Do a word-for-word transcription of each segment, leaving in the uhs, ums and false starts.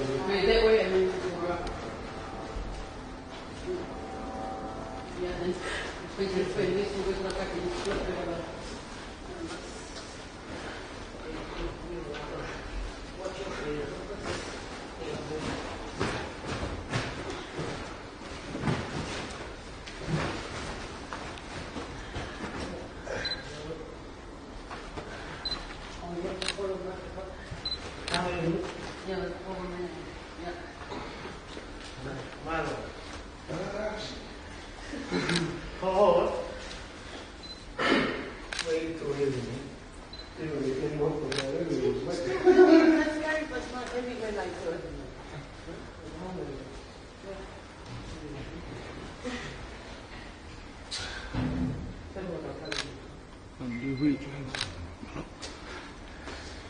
Wait, that way, and then we'll go up. Yeah, then, wait, wait, wait, this one goes up, I can just flip it over.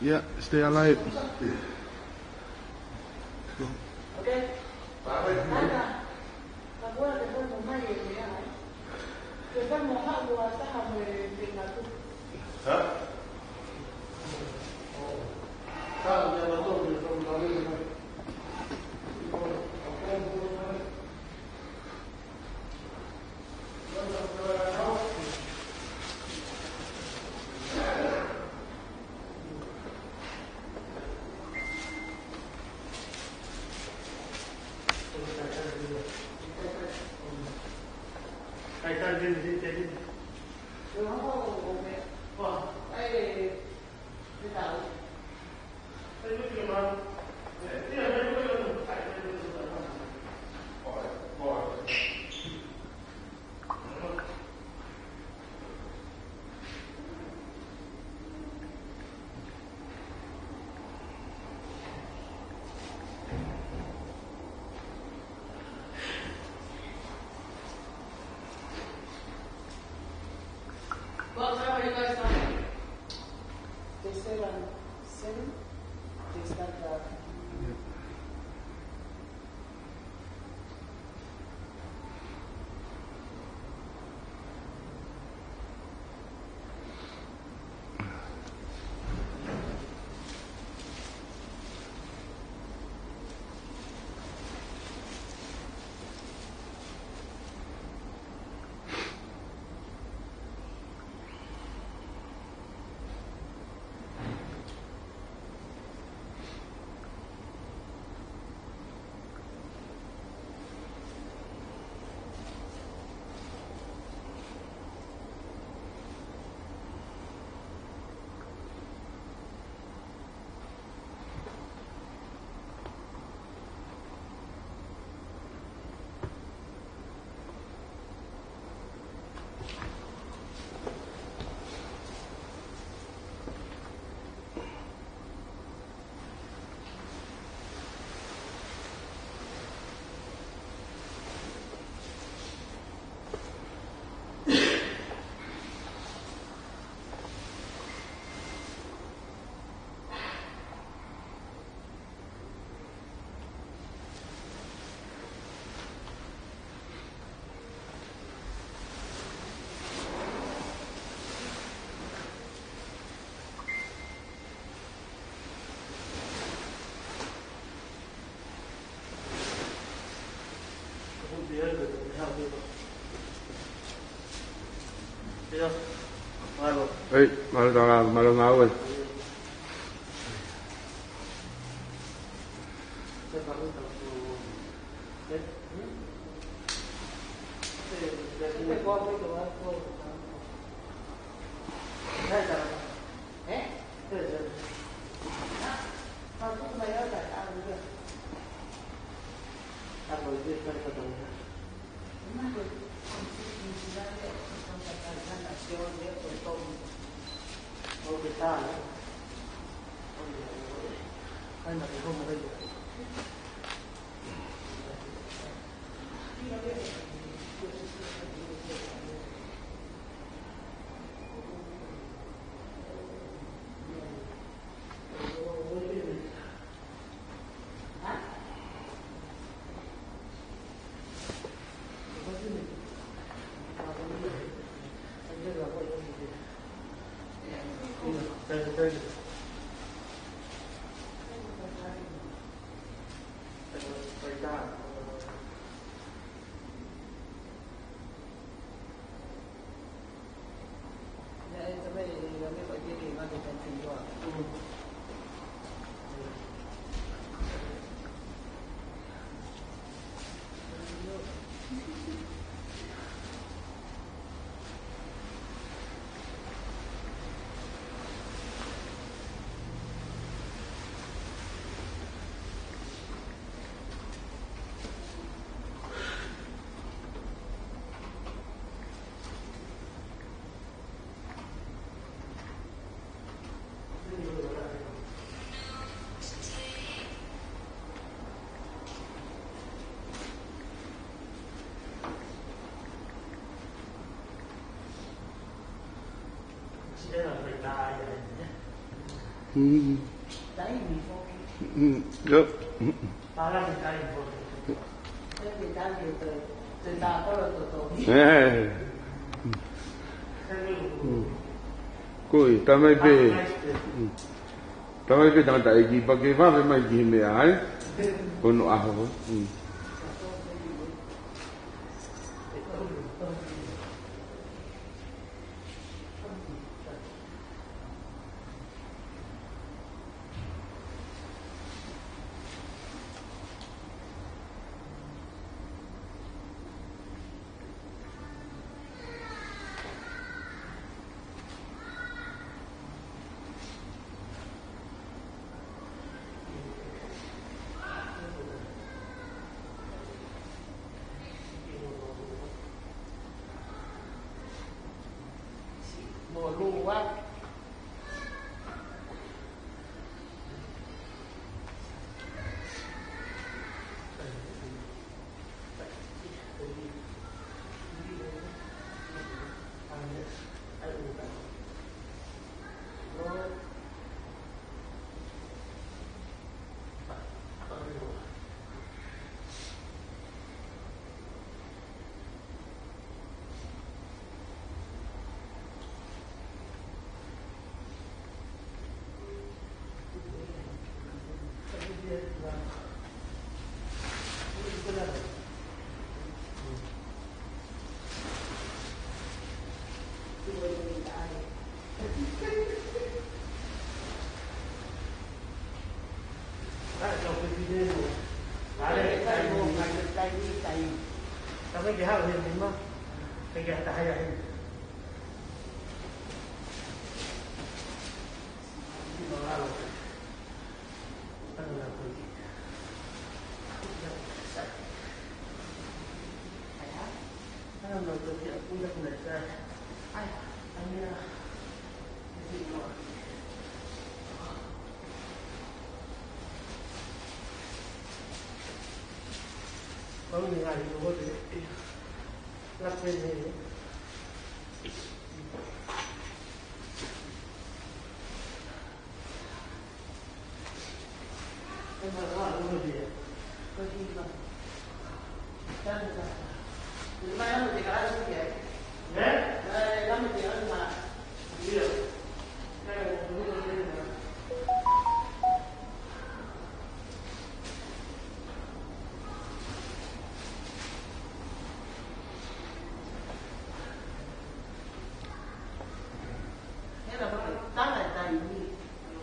Yeah, stay alive. What time are you guys starting? They said, um, seven. They start, uh, ʻEi, mālō tala, mālō ngāue. Mm. Taimi foki. Mm. Yep. Mm. Pala ke taimi foki. Te ke taimi te, te tā kolo to to. Eh. Mm. Ko e, tamai pē. Mm. Tamai pē tangataʻeiki pea ke vave mai ki he meʻa ai. Ko hono ʻaho. Mm.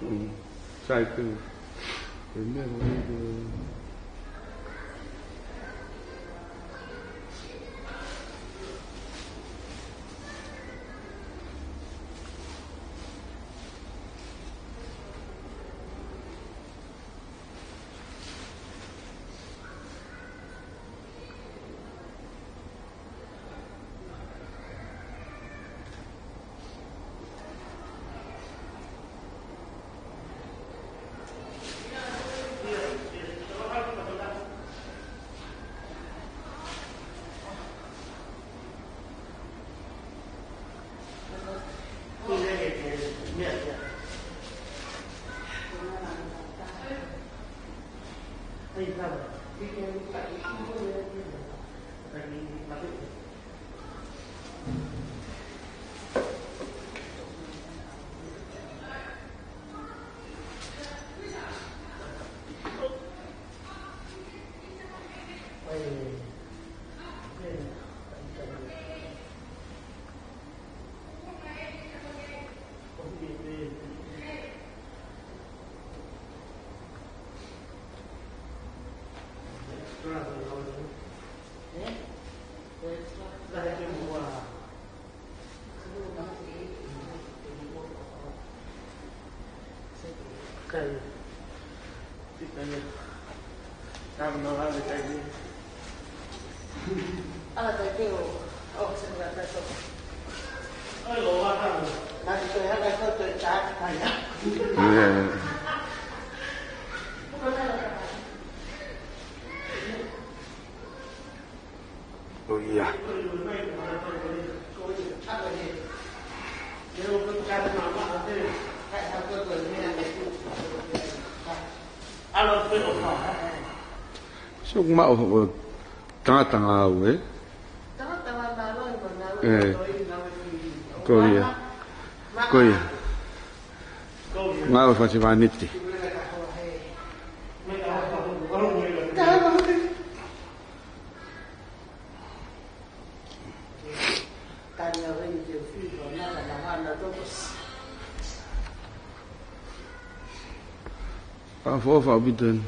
Mm. Sai pē. Ko e meʻa ko ē ko e Yeah. Oh, yeah. Maʻu ʻo tangata ngāue. Ē, ko ia. Ko ia. Ngāue fasi vāniti. Pā fō fa bitun.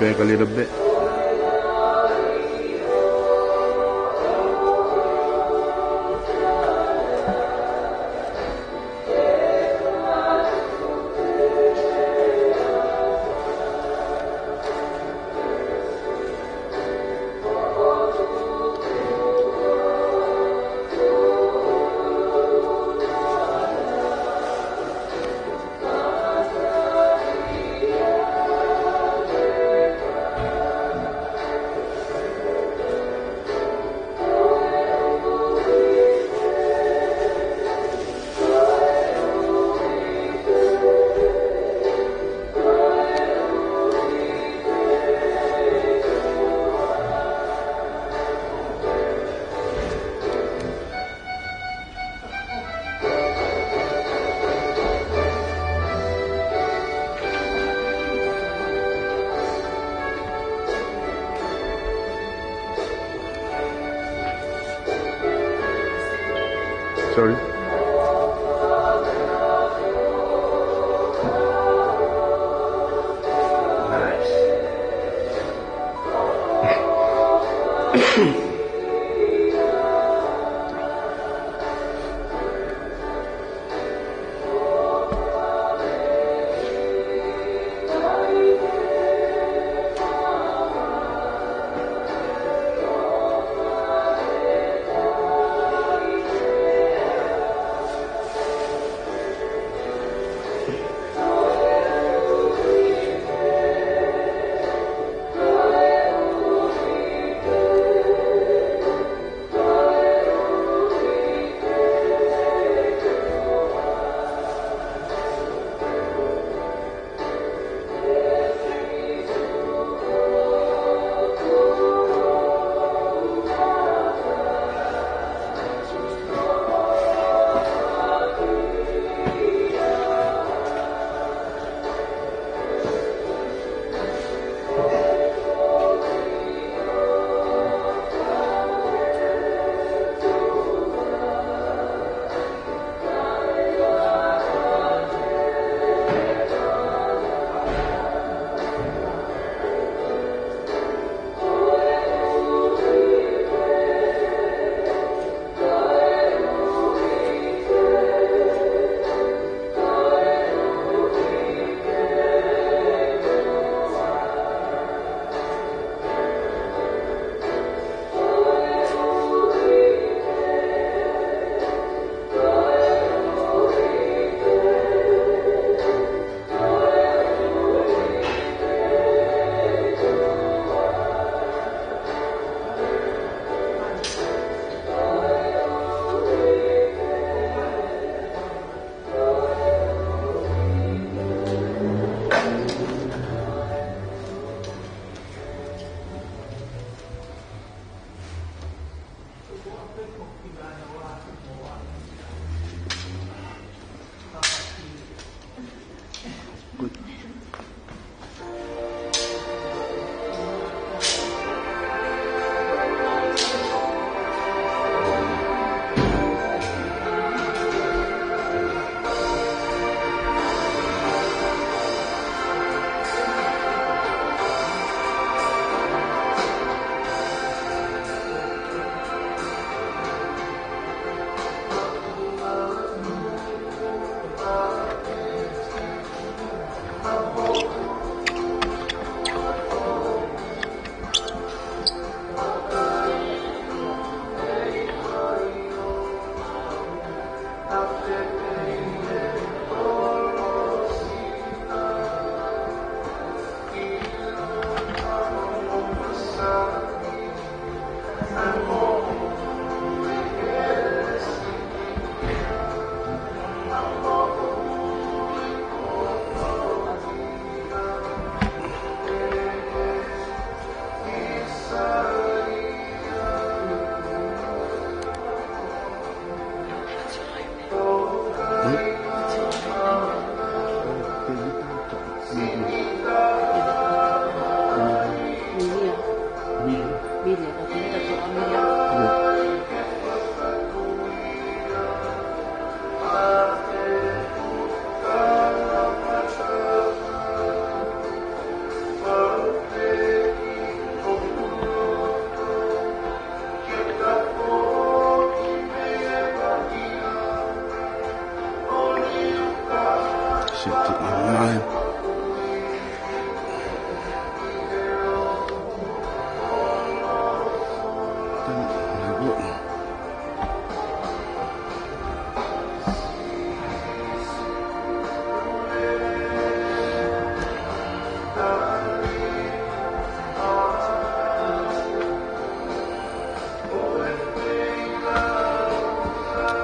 back a little bit. Sorry. Nice.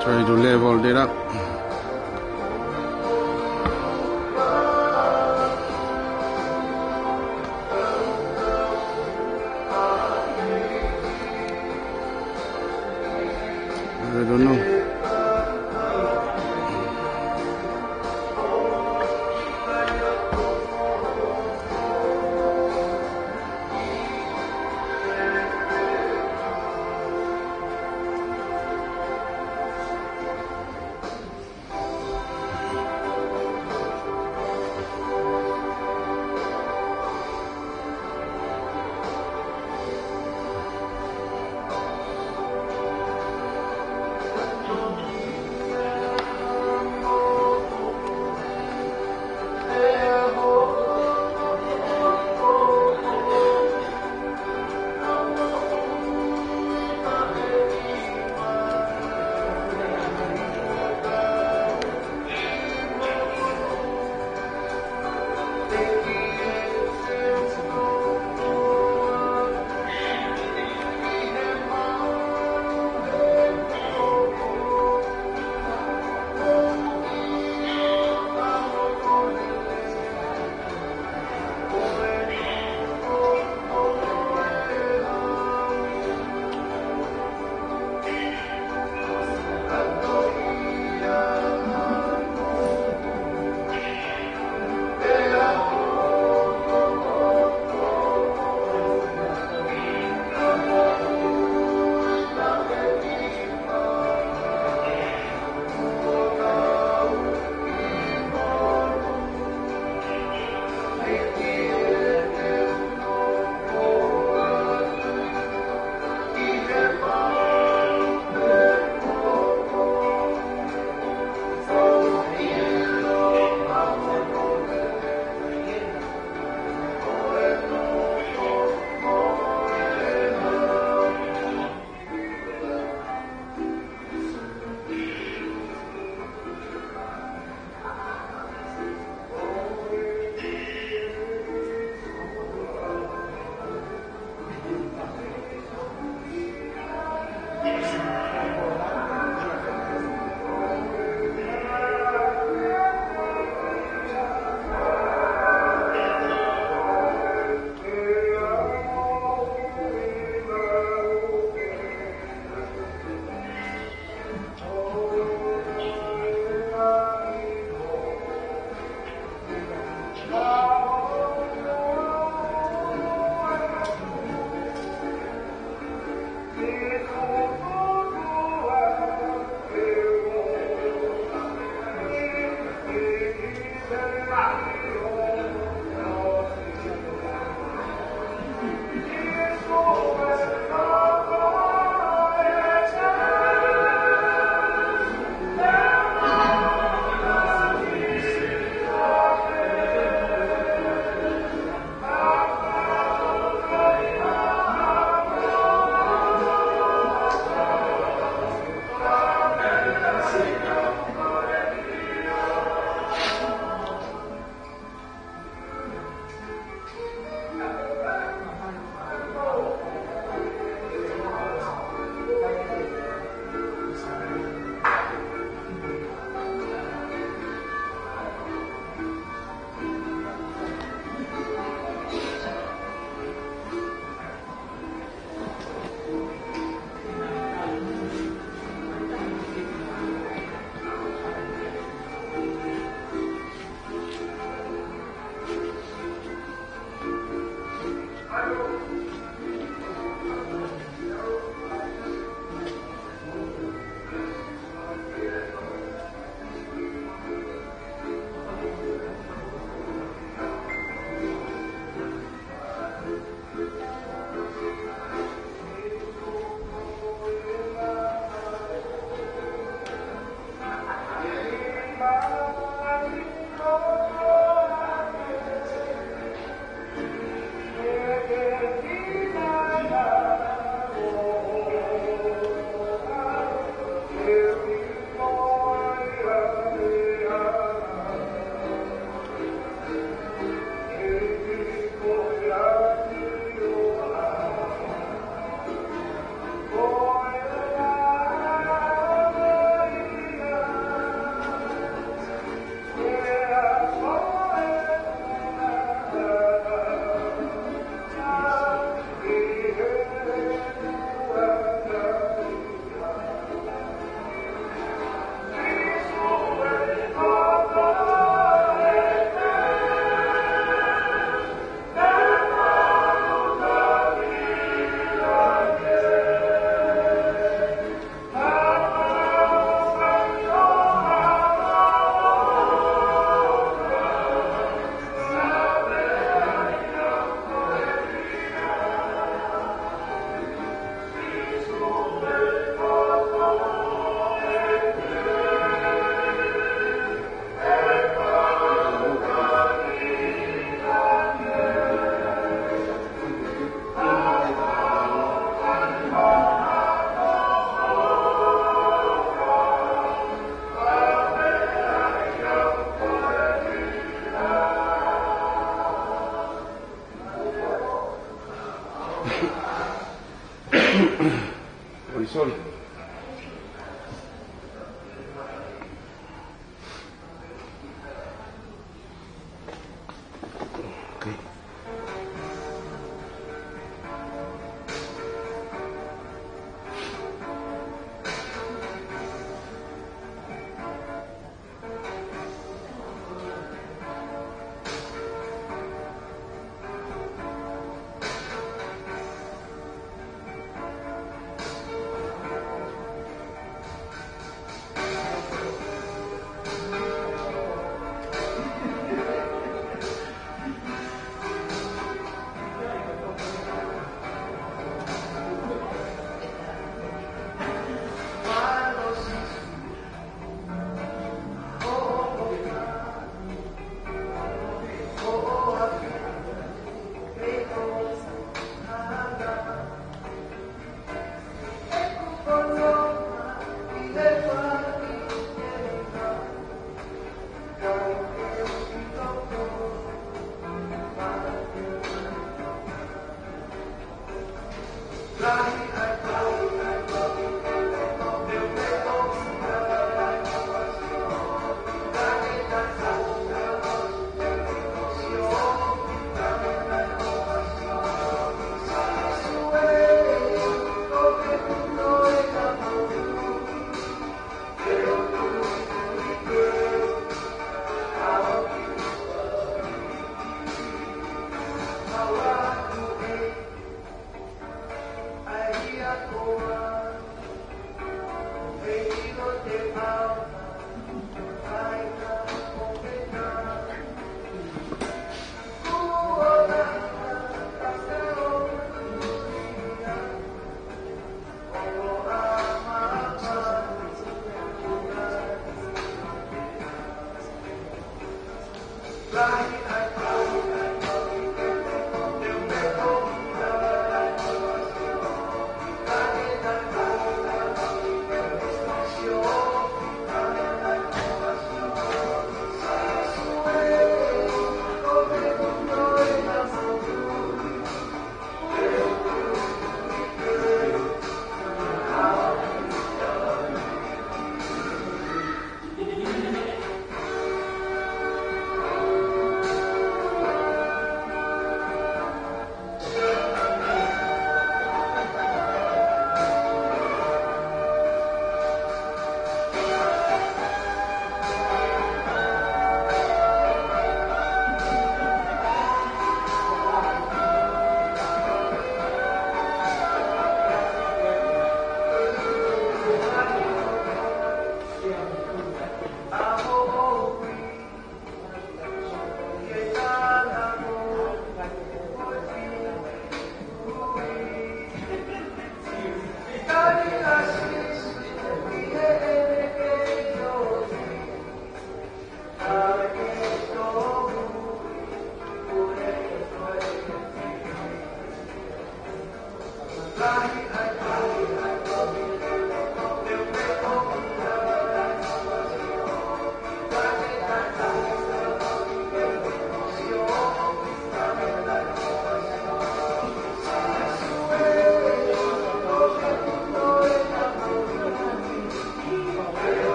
Try to level it up. I don't know.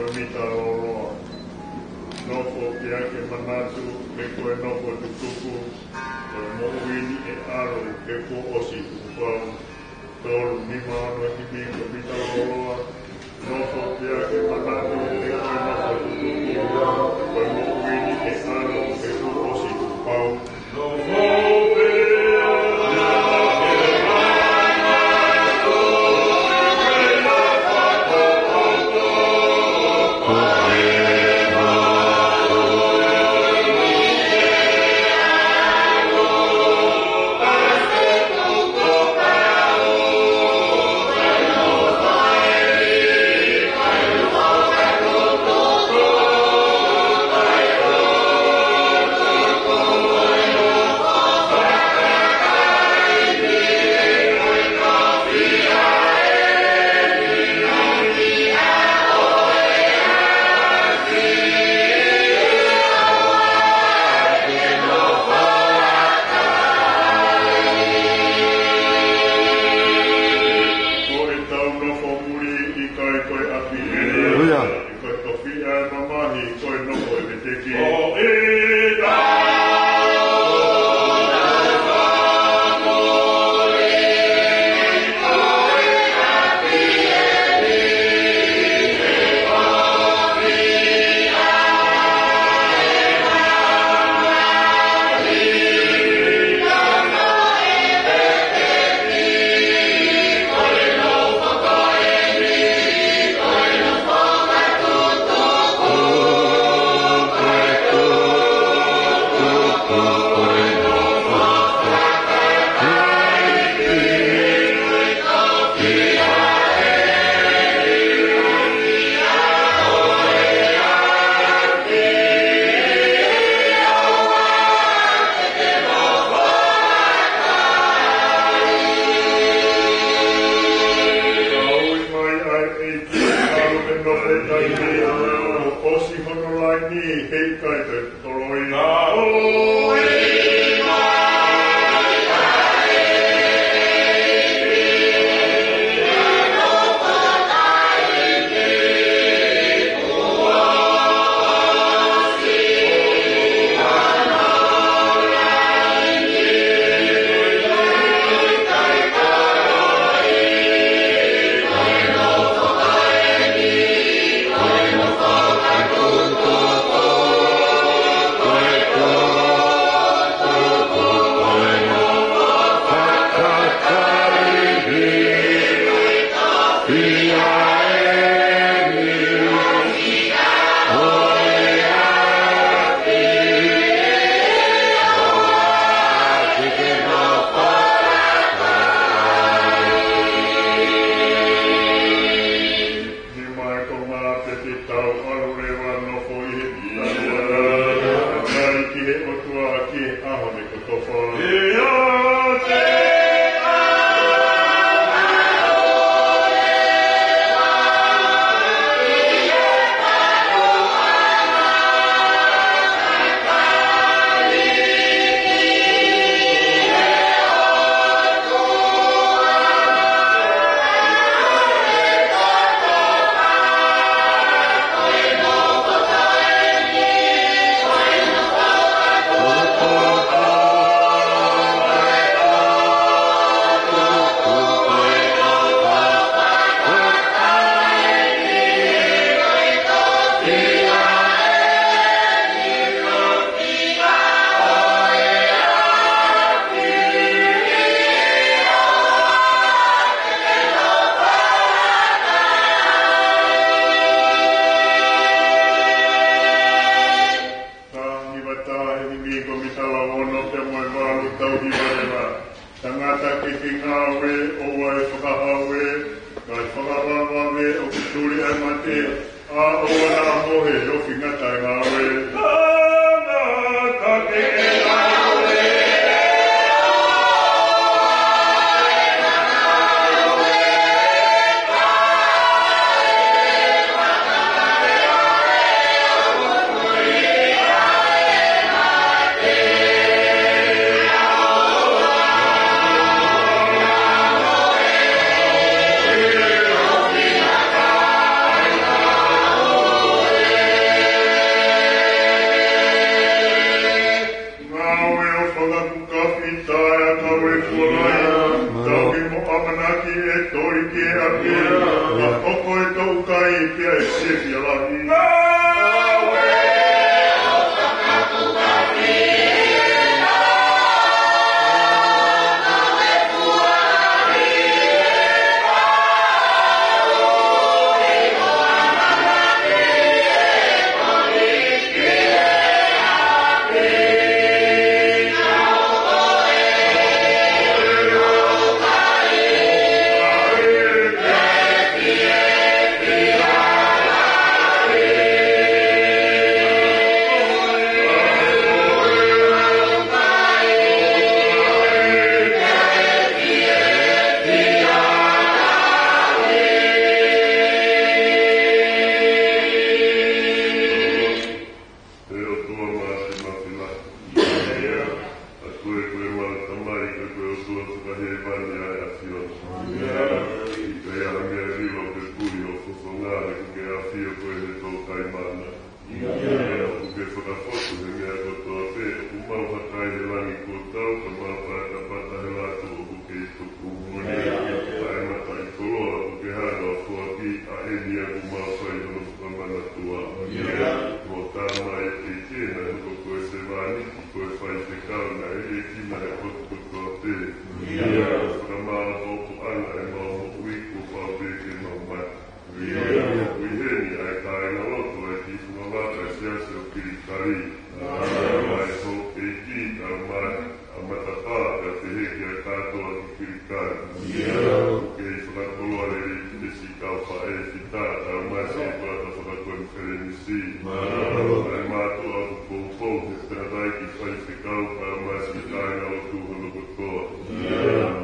Ko e mita lōloa. Nofo pea ke manatu, he ko e nofo tutuku, ko e moʻui ni ʻe ʻalu, he kuo ʻosi tuku pau. Tolu nima ono himi, ko e mita lōloa. Nofo pea ke manatu, he ko e nofo tutuku, ko e moʻui ni ʻe ʻalu, he kuo ʻosi tuku pau. Ka ui mai ʻa e ʻEiki, ʻalu pē ʻo nofo ʻi he taimi, ʻosi hono laini, heʻikai toe toloi. Ni mai ko ngā pete tau ʻalu leva nofo ʻi he titania. Ngai ki he ʻOtua ki he ʻaho ni kotoa. Taha hiva taha, himi ko mitala ono pea mo e valu, tau hiva leva. Tangata ke ke ngāue, ʻoua ʻe fakahau ē, kae fakavavevave ʻoku tuli ʻa e mate, ʻa ʻoua naʻa mohe, ofi ngata e ngāue. Tangata ke ke ngāue. Ngāue ʻo fakakukafi taʻe ʻakau e kuo lahi, tauhi mo ʻamanaki e toli ki he ʻapi, ka hoko e toʻukai pea ʻe siefi ʻa lahi. Ngāue ʻo fakakukafi taʻe ʻakau e kuo lahi, tauhi mo ʻamanaki e toli ʻE ʻOtua Māfimafi lahi, ʻa koe ko e mana tamai, ko e ʻOtua fakahēvani ʻa e ʻAfiona. ʻIkai ha meʻa lilo ke puli ho fofonga, he ʻoku ke ʻafio koe he tō taimana. ʻIo, ʻoku ke Fakafotu he meʻa kotoa pē, ʻoku mau hakai he langi kuo tau, ka mau patapata he latu ʻoku kei tuku. Moʻoni ʻa e mataʻikoloa ʻoku ke hanga ʻo foaki, ʻa eni ʻoku mau fai hono fakamanatua. Mo tama e ʻEiki naʻe hoko ko e sevāniti, ko e faifekau naʻe liʻekina he potu kotoa pē. Fakamāʻopoʻopo ʻana ʻemau moʻui kuo pau pē ke mau mate. ʻOku ʻi heni ʻa e kāingalotu ʻa e kiʻi fungavaka ʻa e Siasi ʻo Kilikali. ʻA e houʻeiki, kae ʻumaʻā ʻa e matapā, pea pehē ki he kātoa ki Kilikali. ʻOku kei fakakoloa lelei ki he siʻi kau faʻē fita, kae ʻumaʻā siʻi ʻEiki Fakakonifelenisi. ʻA e mātuʻa ʻoku poupou, he tangataʻeiki faifekau, kae ʻumaʻā siʻi kāingalotu hono kotoa.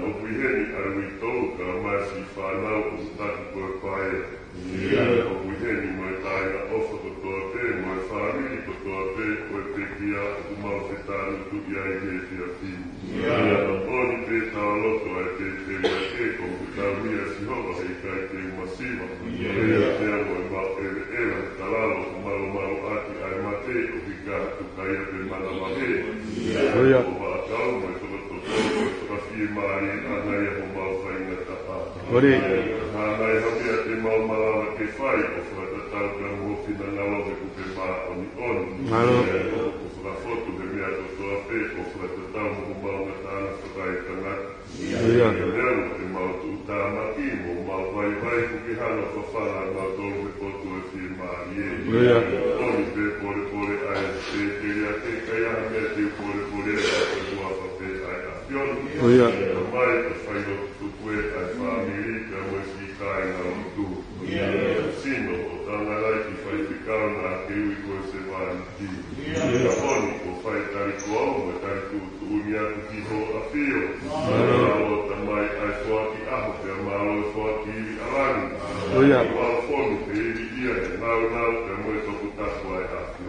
ʻOku ʻi heni ʻa e uitou, kae ʻumaʻā siʻi fānau ʻoku taki ko e paea. ʻOku ʻi heni mo e kāinga ʻofa kotoa pē, mo e fāmili kotoa pē ʻo e pekia ʻoku mau fetānutuʻi ai he efiafi ni. Moʻoni pē tau loto ʻa e tēpeli ʻa e ʻEiki, ko e tau mia Sihova he ʻikai te u masiva. Pea mo e mau ʻeveʻeva he talalo ʻoku malumalu ʻaki ʻa e mate ʻoku ʻikai ha tukaia pe manavahē. ʻO vaʻakau mo e tokotoko, ʻo fakafiemālieʻanga ia homau faingataʻa. Hānai ha meʻa te mau malava ke fai, ʻo fakatatau pea mo ho finangalo he kupe māʻoniʻoni. ʻOku fakafotu he meʻa kotoa pē, ʻo fakatatau mo homau ngataʻanga fakaetangata. He lea te mau tuʻutāmaki mo mau vaivai kuo ke hanga ʻo fafanga ʻa mautolu he potu ʻo e fiemālie. Moʻoni pē polepole ʻa e tēpeli ʻa e ʻEiki, ʻikai ha meʻa te u polepole ai, ka ko e huafa pē ʻa e ʻAfiona. Mai ka fai lotu tuku ē ʻa e fāmili pea mo e siʻi kāingalotu. Sino ʻo tangataʻeiki faifekau naʻa ke ui ko e sevāniti. Ka moʻoni kuo fai tali ko au mo e tali tuʻutuʻuni atu ki ho ʻAfio. Mālō Tamai ʻa e foaki ʻaho pea mālō e foaki ivi ʻa langi. Mālō fonu he ivi ia he nāunau pea mo e tokotoko ʻa e ʻAfio.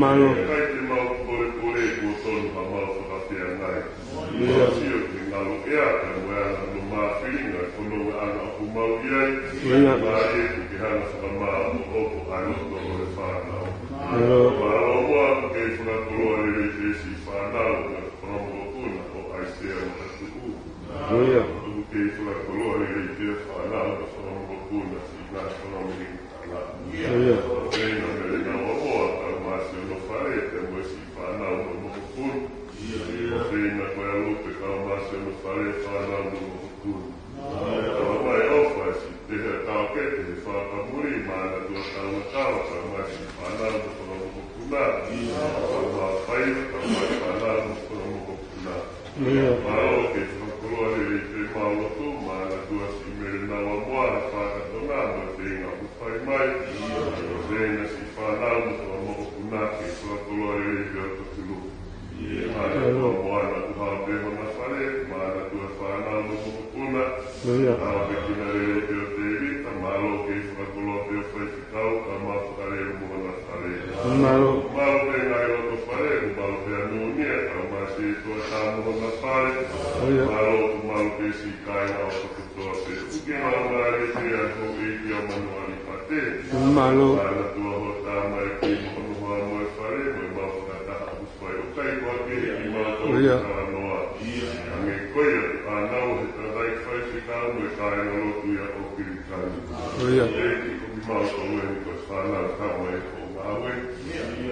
Mālō. ʻIkai te mau polepole kuo tonu ha mau fakafeangai. Pea sio ki he ngalo ʻea pea mo e anga hono mafilinga e fononga ʻoku mau ʻi ai. Mālie kuo ke hanga ʻo fakamāʻopoʻopo ʻa e loto ʻo e fānau. Mālō muʻa kuo ke fakakoloa lelei pē siʻi fānau mo e fakamokopuna ʻo ʻAisea Makatuʻu. Kuo ke fakakoloa lelei pē fānau mo e fakamokopuna siʻi Ngaahi Fakamoʻui Tala. ʻO Feina Melenau Amoa kae ʻumaʻā siʻono fale pea mo e siʻi fānau mo e mokopuna. ʻO Feina Koealupe kae ʻumaʻā siʻono fale, fānau mo e mokopuna. Kae ʻumaʻā e ʻofa ʻa e siʻi pehē ʻa e taʻokete he fakamuli, Manatua Taumataʻa kae ʻumaʻā siʻi fānau mo e fakamokopuna. Kae ʻumaʻā Faila kae ʻumaʻā e fānau mo e fakamokopuna. Mālō ke fakakoloa lelei pē mau lotu, Manatua siʻi Melenau Amoa he fakatonga mo e feinga ʻoku fai mai. ʻO Feina siʻi fānau mo e fakamokopuna ke fakakoloa lelei pē ʻa e tofilu. Manatua Moana ʻoku hao pē hona fale, Manatua e fānau mo e mokopuna. Hao pē kina lelei pē ʻo Tēvita, mālō ke fakakoloa pē ʻo fai kau ka mau fakaleo mo hona fale. Mālō. Mālō pē ngaahi loto fale, mālō pē ʻa Nunia, kae ʻumaʻā siʻi tuʻa tā mo hona fale. Mālō, mālō pē siʻi kāinga ʻofa kotoa pē. ʻOku ke mālō mālie pē ʻa e houʻeiki ʻa Manuali Pate. Mālō. Manatua ho tama ʻEiki mo hono hoa mo e fale, mo e mau fakataha ʻoku fai ʻo kai koa ke he ki mau tau talanoa. Hangē ko ia ʻa e ngāue he tangataʻeiki faifekau mo e kāingalotu ia ʻo Kilikali. ʻEiki, ko kimautolu eni ko e fānau tama ʻi hoʻo ngāue.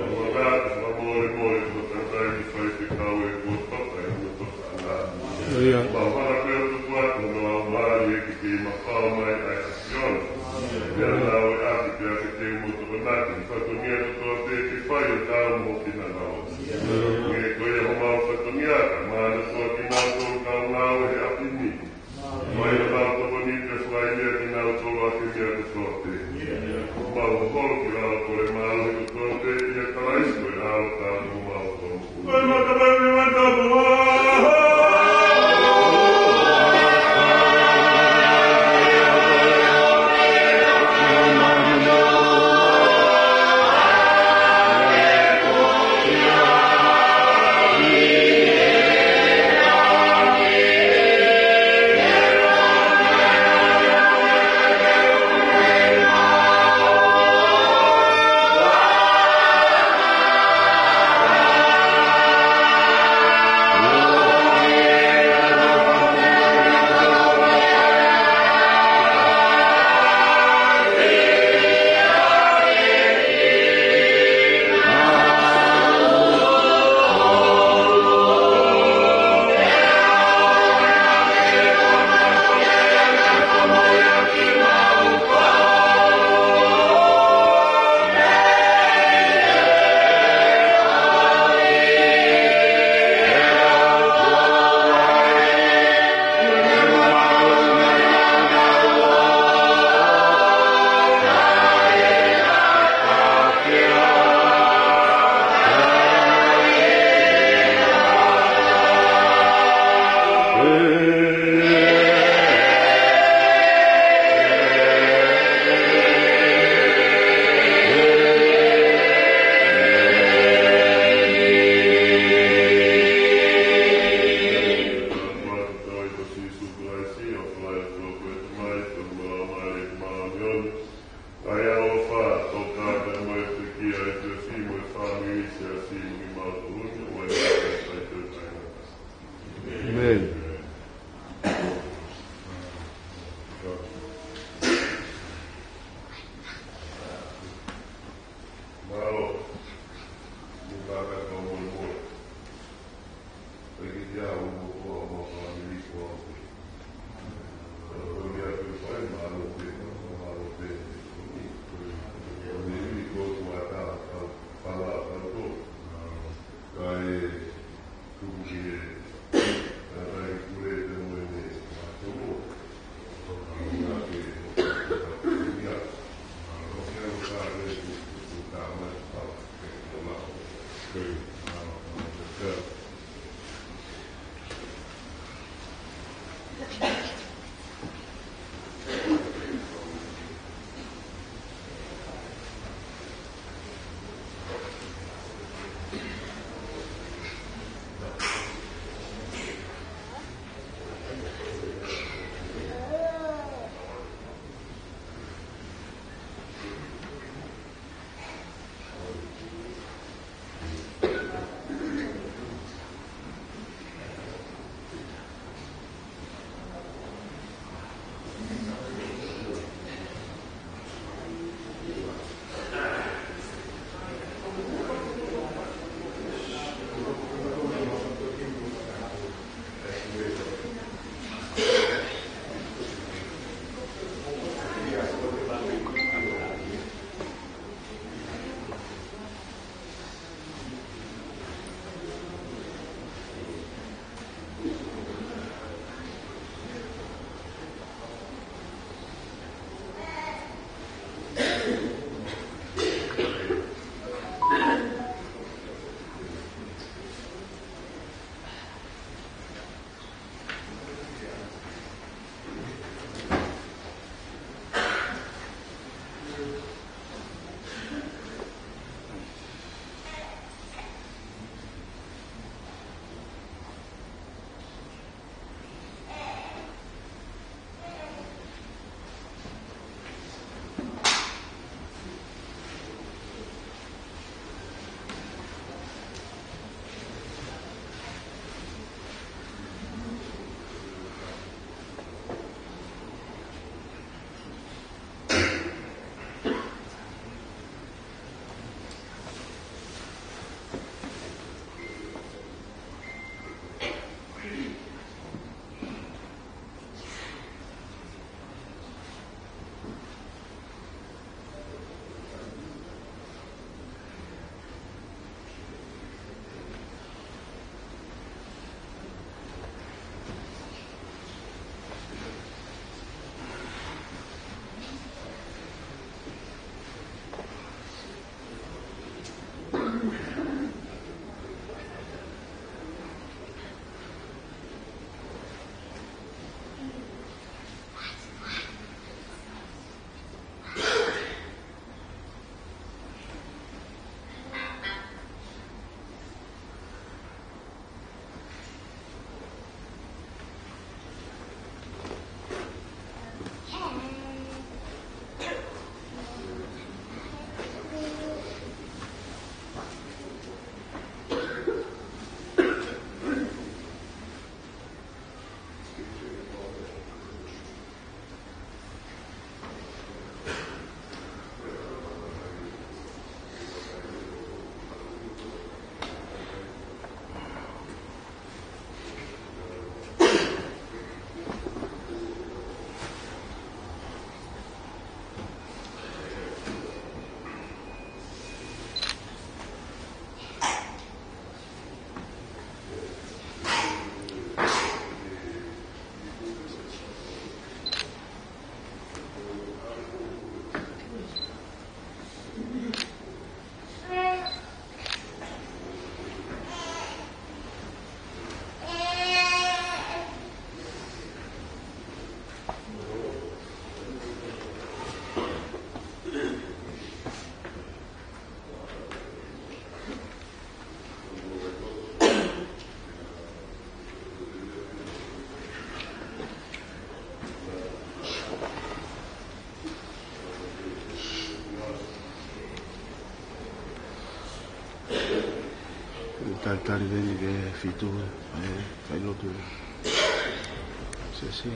Mau hanga atu fakamolemole ki ho tangataʻeiki faifekau ʻe kuo toka ʻi hono tokaʻanga. Mau hanga pē ʻo tuku atu hono laumālie ke kei mafao mai ʻa e ʻAfiona. Pea ngāueʻaki pea ke teu mo tokonaki, fatongia kotoa pē ke fai ʻo taau mo ho finangalo. Hangē ko ia homau fatongia, kae manatua kinautolu ʻoku ngāue he ʻapi ni. Mai na mau tokoni pea fai meʻa kinautolu ʻaki e meʻa kotoa pē. Mau hoholo ki lalo pole mālohi kotoa pē ʻia Kalaisi ko e ʻAlo, kae ʻumaʻā homau Fakamoʻui. Talitali veni ke fitu, ē, fai lotu. Sesi.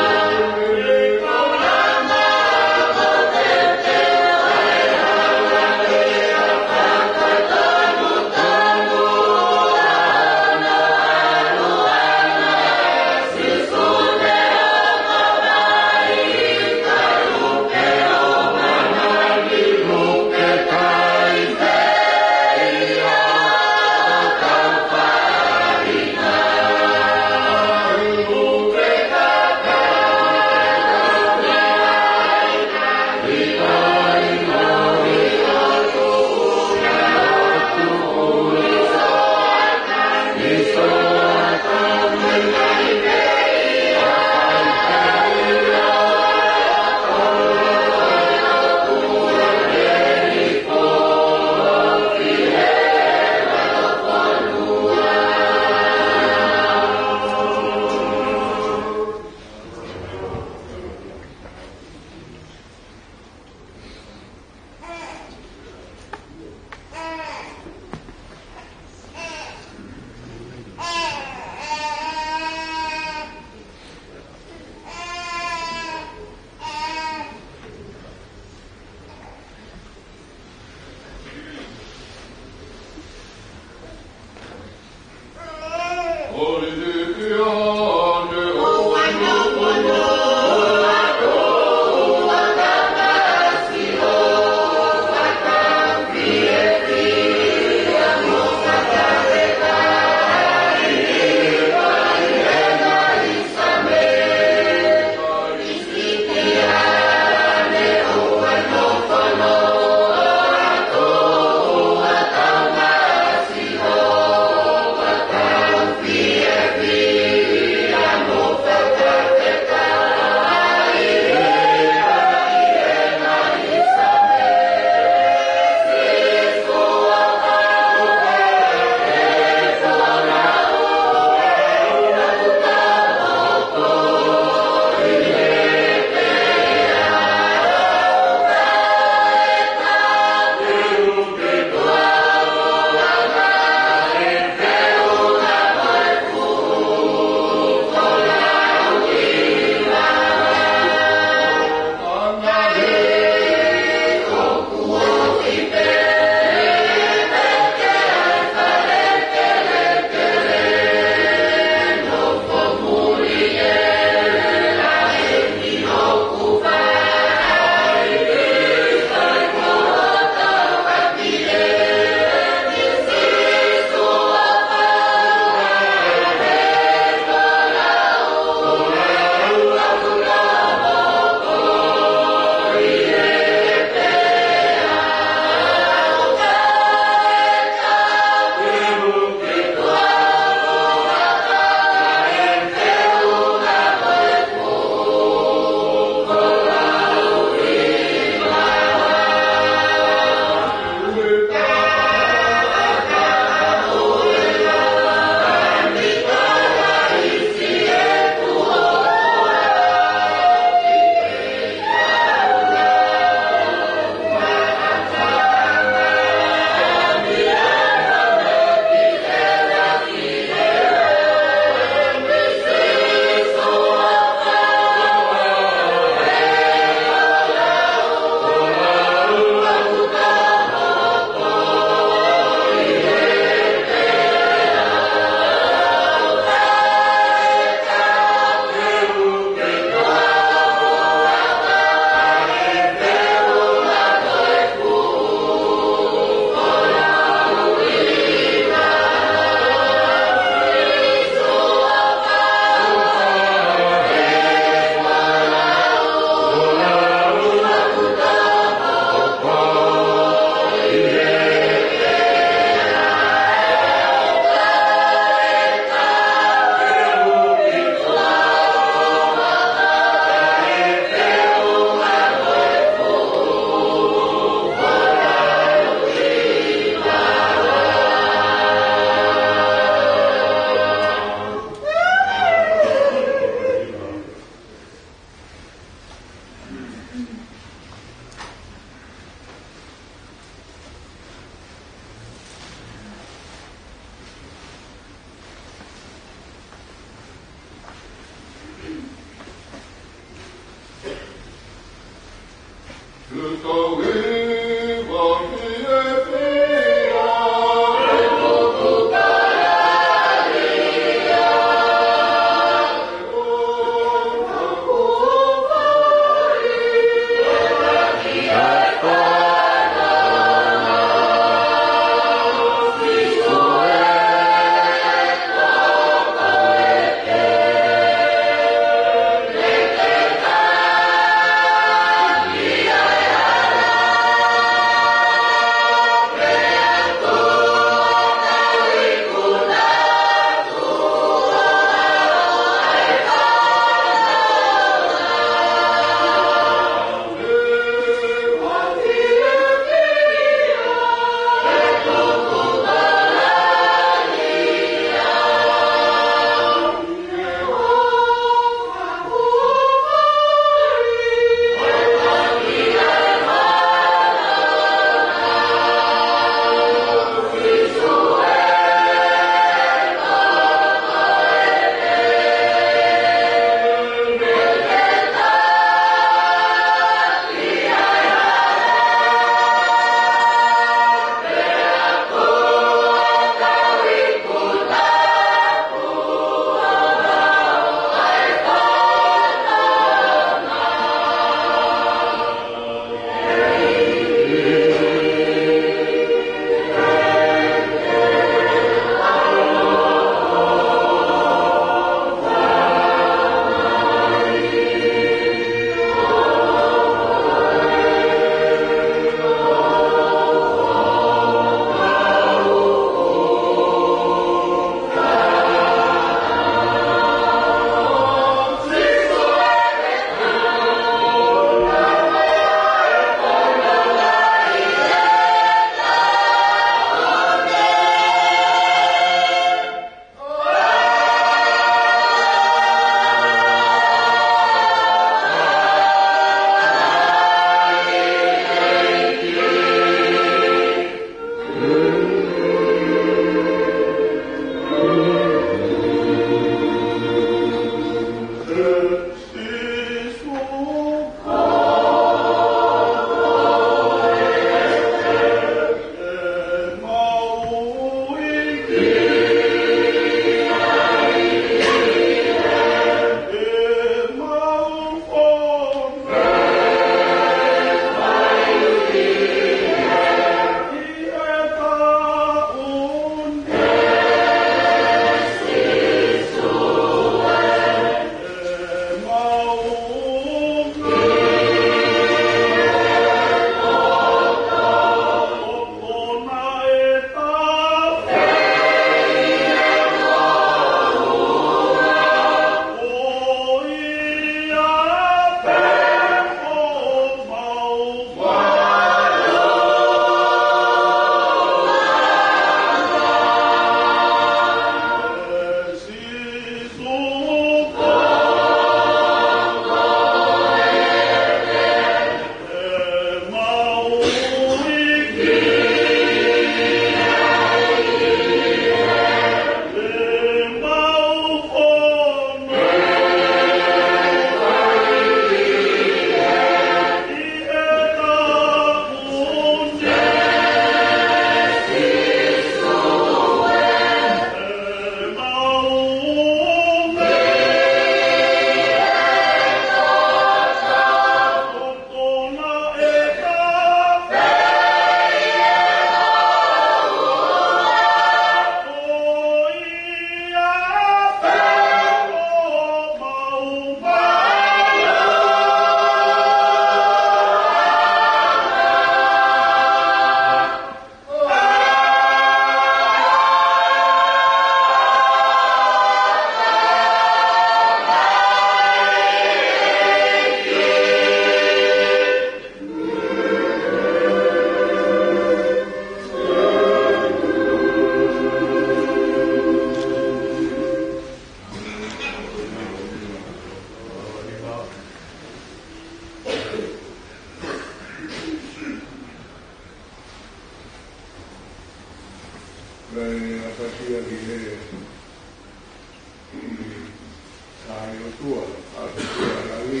ʻa e ʻOtua, ʻa e ʻOtua ʻa e langi.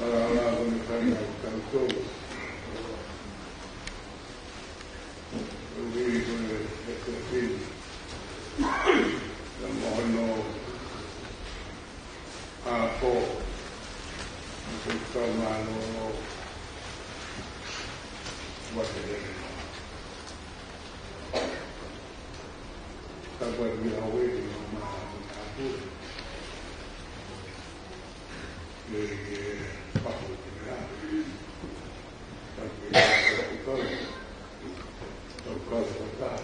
Ala ala ko e fai ʻa kitautolu. ʻOku ui ko e ʻEfesini. Ka mo hono ʻApo, mo e kau mālōlō, ua te lele. Ka ua te mea ue te mea mā, mā atu. Ke, ke pahu te mea. Ka ke, ke kau, kau, kau, kau, kau.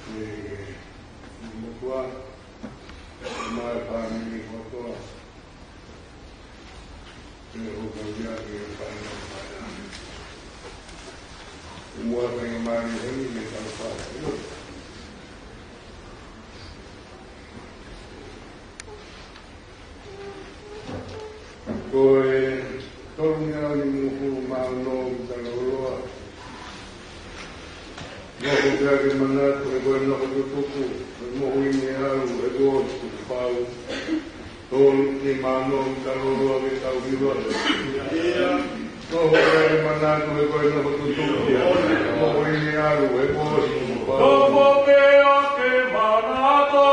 Ke, ke, mo tua, mo e fāmili kotoa. Ke ʻoua ʻe ke fai ʻa e fai ʻa e. Ke mua fai ʻa e mali heni ke tau fai. Ko e tolu ngeau nimangofulu mā ono ʻo e Talaloa. Mohu pea ke manatu he ko e nofo tutuku, he mohu ʻi he ʻalu, he ko e tuku pau. Tolu ngeau mā ono ʻo e Talaloa ke tau hiva. Mohu pea ke manatu he ko e nofo tutuku, he mohu ʻi he ʻalu, he ko e tuku pau. Mohu pea ke manatu.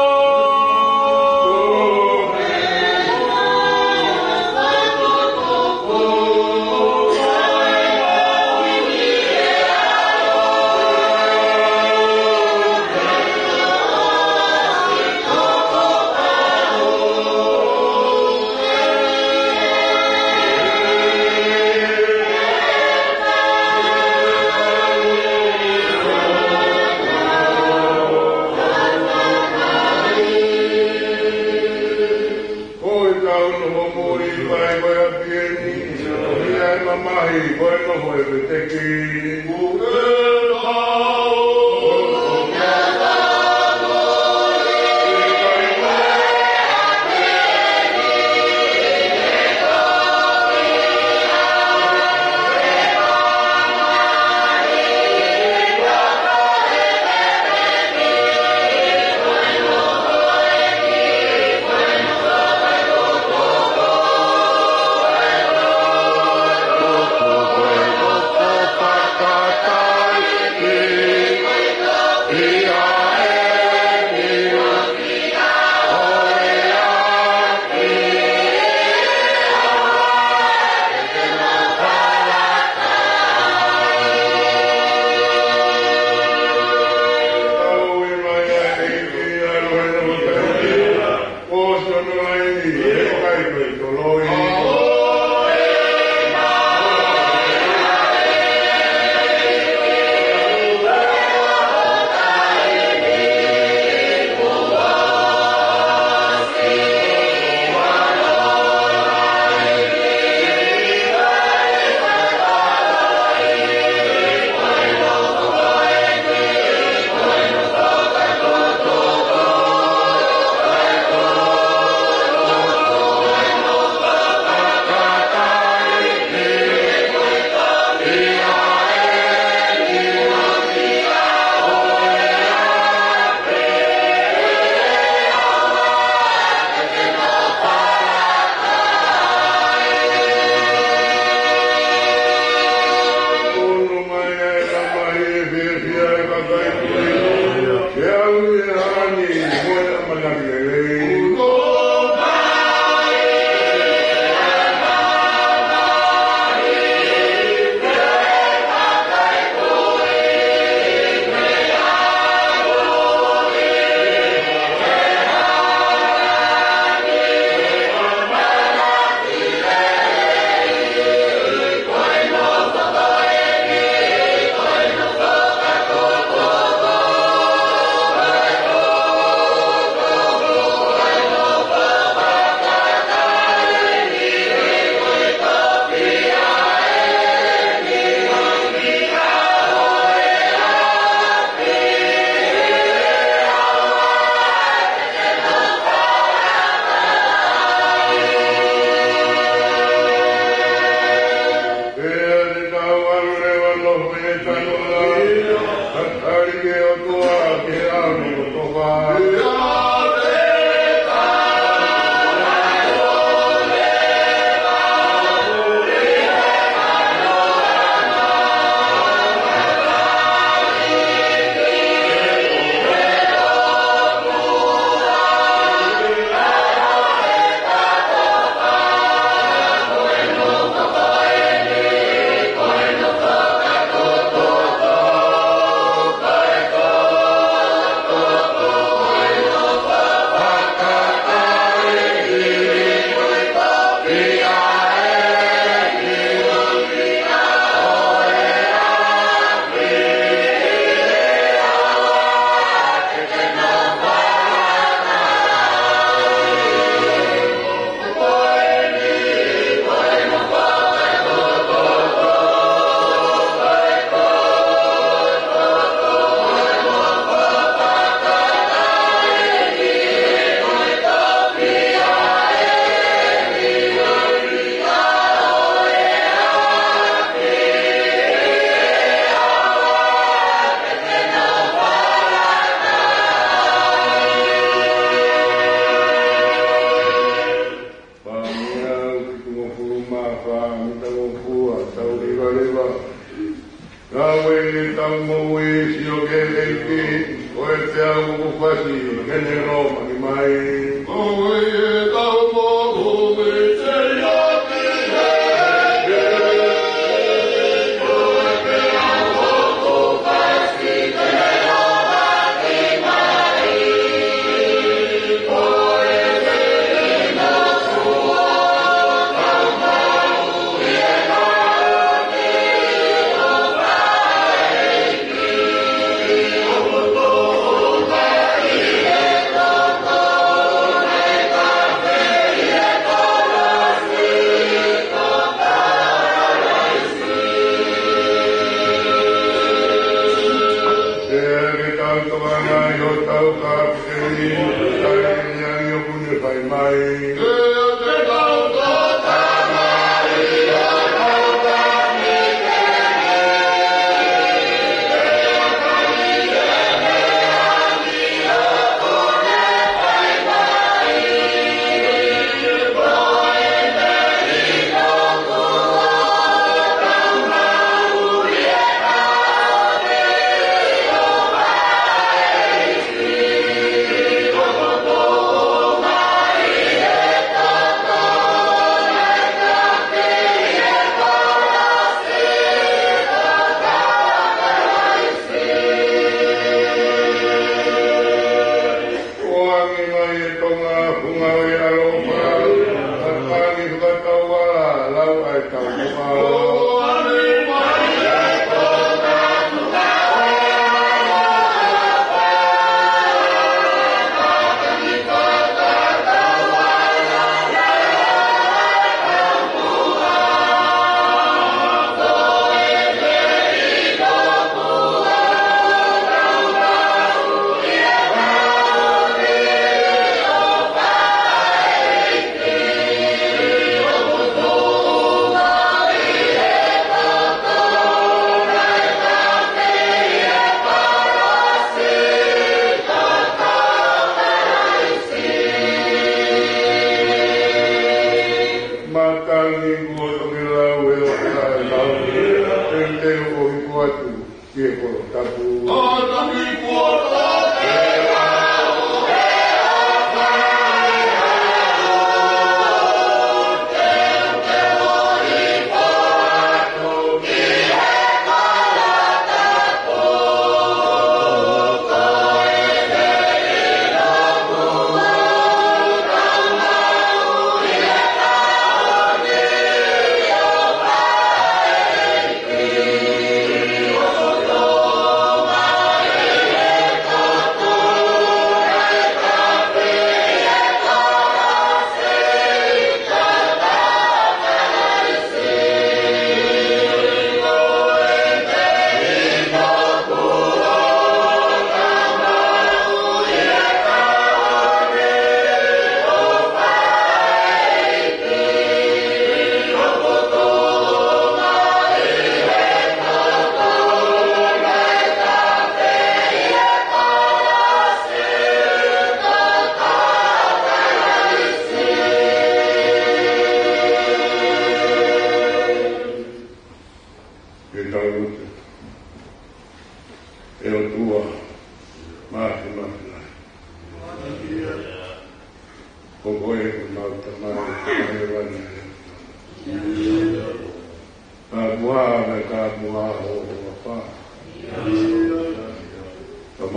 Pānia, uki tungofulu mā fā, mita ngofua, tau hiva leva. Ngāue ʻetau moʻui, sio ki he ʻEiki, ko e teau kuo fasi, ke ne lōmaki mai. Ngāue ʻetau moʻui, sio ki he ʻEiki, ko e teau kuo fasi, ke ne lōmaki mai. Pea ke tau tokanga ʻi hotau kapiteni, ʻa e ʻEiki ʻoku ne fai mai.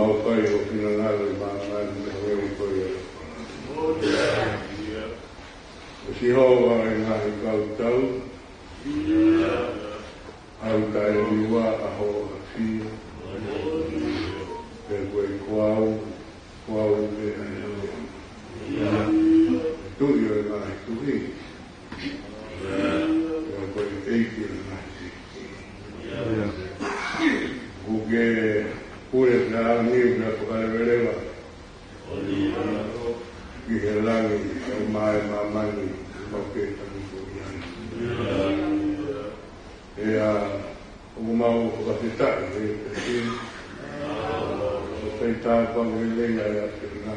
ʻOku ʻi ai ʻa e finangalo ʻi māmani ʻo hangē ko ia ʻi he ʻofa. ʻO Sihova ʻo e ngaahi kautau, ʻa e taʻeliua ʻa hoʻo ʻafio, pea ko e ko au, ko au pē ʻa e ʻafio. Tuʻi ʻo e ngaahi tuʻi, pea ko e ʻEiki ʻo e ngaahi ʻeiki. ʻOku ke pule pea aoniu pea fakaleveleva ki he langi, ʻo mai māmani, ʻoku ke tanu ko ia. ʻE ʻa, ʻoku mau fakafetaʻi he pēsi. ʻOku ke tāpuakiʻi lelei ʻa e ʻAfiona.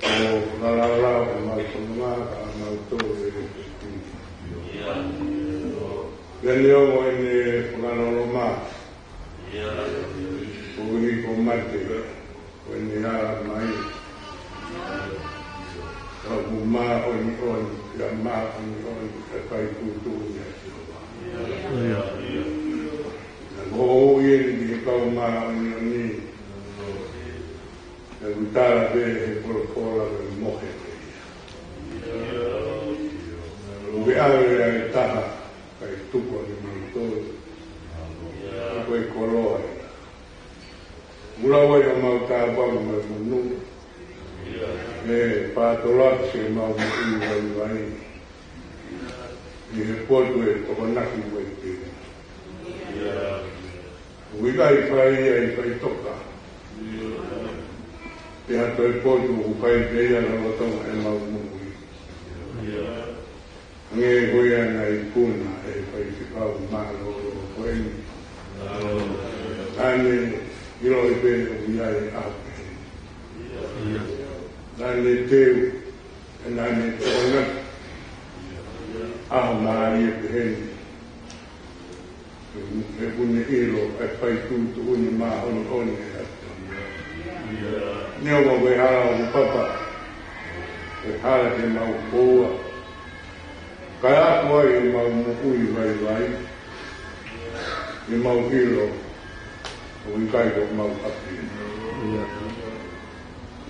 ʻO fakalaulauʻi ʻemau fononga, ka mau tō he pēsi. Pea neongo ʻene fakaloloma ʻo e hiko mate, ko ʻene ala mai, ka ʻoku māʻoniʻoni, pea māʻoniʻoni ʻa e fai tuʻutuʻuni ʻa Sihova. Naʻa ko e ui eni ki he kau māʻoniʻoni, naʻa ku tala pē he folofola ko e mohe pē ia. ʻOku ke ʻave ʻa e taha, kae tuku ʻa kimautolu. Ko e koloa ia. Mula wai ʻa mau tāpuaki mai munu. ʻE pātoloaki ʻemau moʻui vaivai ʻi he potu ʻe tokonaki mai pē. ʻOku ʻikai fai ia ʻi faʻitoka. Pea toe potu ʻoku fai pē ia lolotonga ʻemau moʻui. Hangē ko ia naʻe ikuna ʻe he faifekau mālōlō ko eni. Naʻa ne ʻiloʻi pē ʻoku ʻi ai e ʻaho pehē ni. Naʻa ne teu, naʻa ne tokonaki ʻaho mālie pehē ni. He ʻoku ne ʻilo ʻa e fai tuʻutuʻuni māʻoniʻoni ʻa e ʻAfiona. Neongo ko e hala ʻoku papa, ko e hala te mau koua, kae ako ai ʻemau moʻui vaivai, ʻemau ʻilo ʻoku ʻikai ko homau ʻAfiona.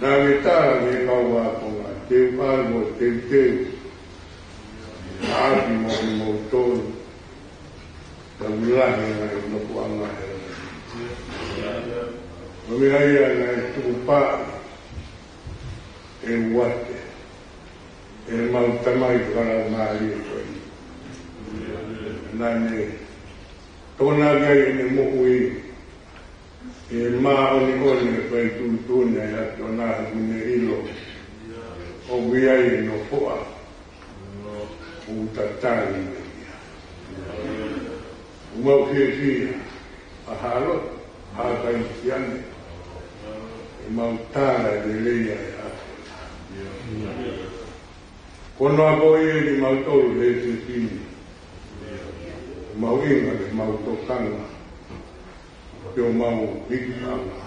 Naʻa ke tala ki he kau ākonga, teu ʻalu ʻo teuteu ʻa e ʻapi mo kimoutolu, ka ʻoku lahi ʻa e nofoʻanga he ʻaho ni. Ko e meʻa ia naʻe tuku pē ʻe uate ʻemau Tamai fakalaumālie ko eni. Naʻa ne tokonaki ai ʻene moʻui ʻi he māʻoniʻoni ʻa e fai tuʻutuʻuni ʻa e ʻAfiona, he ʻoku ne ʻilo ʻoku ʻi ai e nofoʻa ʻoku tatali mai ia. ʻOku mau fiefia ʻa Hāloti, ʻa Kaisiane, ʻemau tala e lelei ʻa e ʻAfiona. Ko hono akoʻi ʻe kimautolu he efiafi ni ʻemau ʻinga, ʻemau tokanga, pea mo ʻemau hiki ʻanga.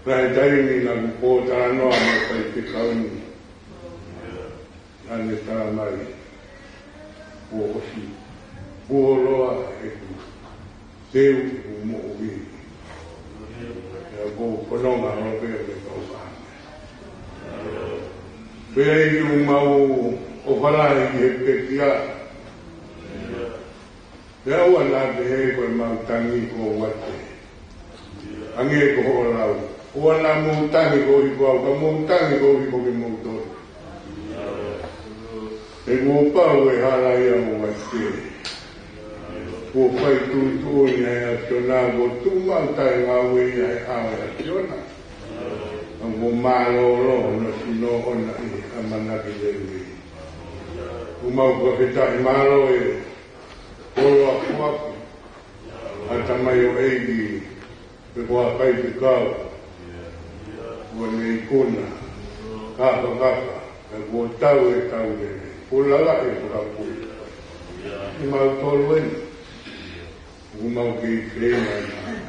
Naʻe taimi naʻa ku pōtalanoa mo e faifekau ni, naʻa ne tala mai, kuo ʻosi puholoa ʻeku teu ʻeku moʻui. Pea ko e fononga holo pē ʻo e kau fāmili. Pea ʻi heʻemau ʻofa lahi he pekia, pea ʻoua naʻa pehē ko ʻemau tangi ko uate. Hangē ko hoʻo lau, ʻoua naʻa mou tangi koeʻuhi ko au, ka mou tangi koeʻuhi ko kimoutolu. He kuo pau e hala ia ʻo uate. Kuo fai tuʻutuʻuni ʻa e ʻAfiona, kuo tuʻu maʻu taʻengāue ia he ʻao ʻo e ʻAfiona. Ka kuo mālōlō hono sino ʻoʻona ʻi he ʻamanaki lelei. ʻOku mau fakafetaʻi, mālō e kolo akoako ʻa e tamaioʻeiki, pe ko ha faifekau kuo ne ikuna, kākākaka, pea kuo tau e tau lelei, kuo lalaʻi e fakapui. ʻI mautolu eni, ʻoku mau kei feinga ʻi māmani.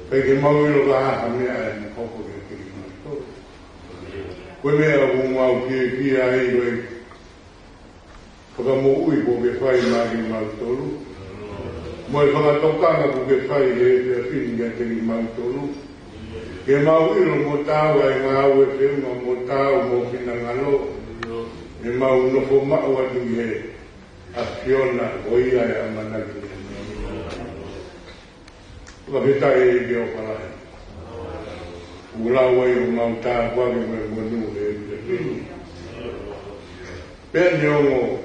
ʻIkai ke mau ʻilo ko e hā ha meʻa ʻe hoko kiate kimautolu. Ko e meʻa ʻoku mau fiefia ai ko e fakamoʻui kuo ke fai maʻa kimautolu. Mo e fakatokanga kuo ke fai he efiafi ni kiate kimautolu. Ke mau ʻilo mo taau ʻa e ngāue feʻunga mo taau mo finangalo. Ke mau nofo maʻu atu ki he ʻAfiona, ko ia ʻe ʻamanaki. Fakafetaʻi ʻEiki ʻofa lahi. Kuo lau ai homau tāpuaki mo e monū he efiafi ni. Pea neongo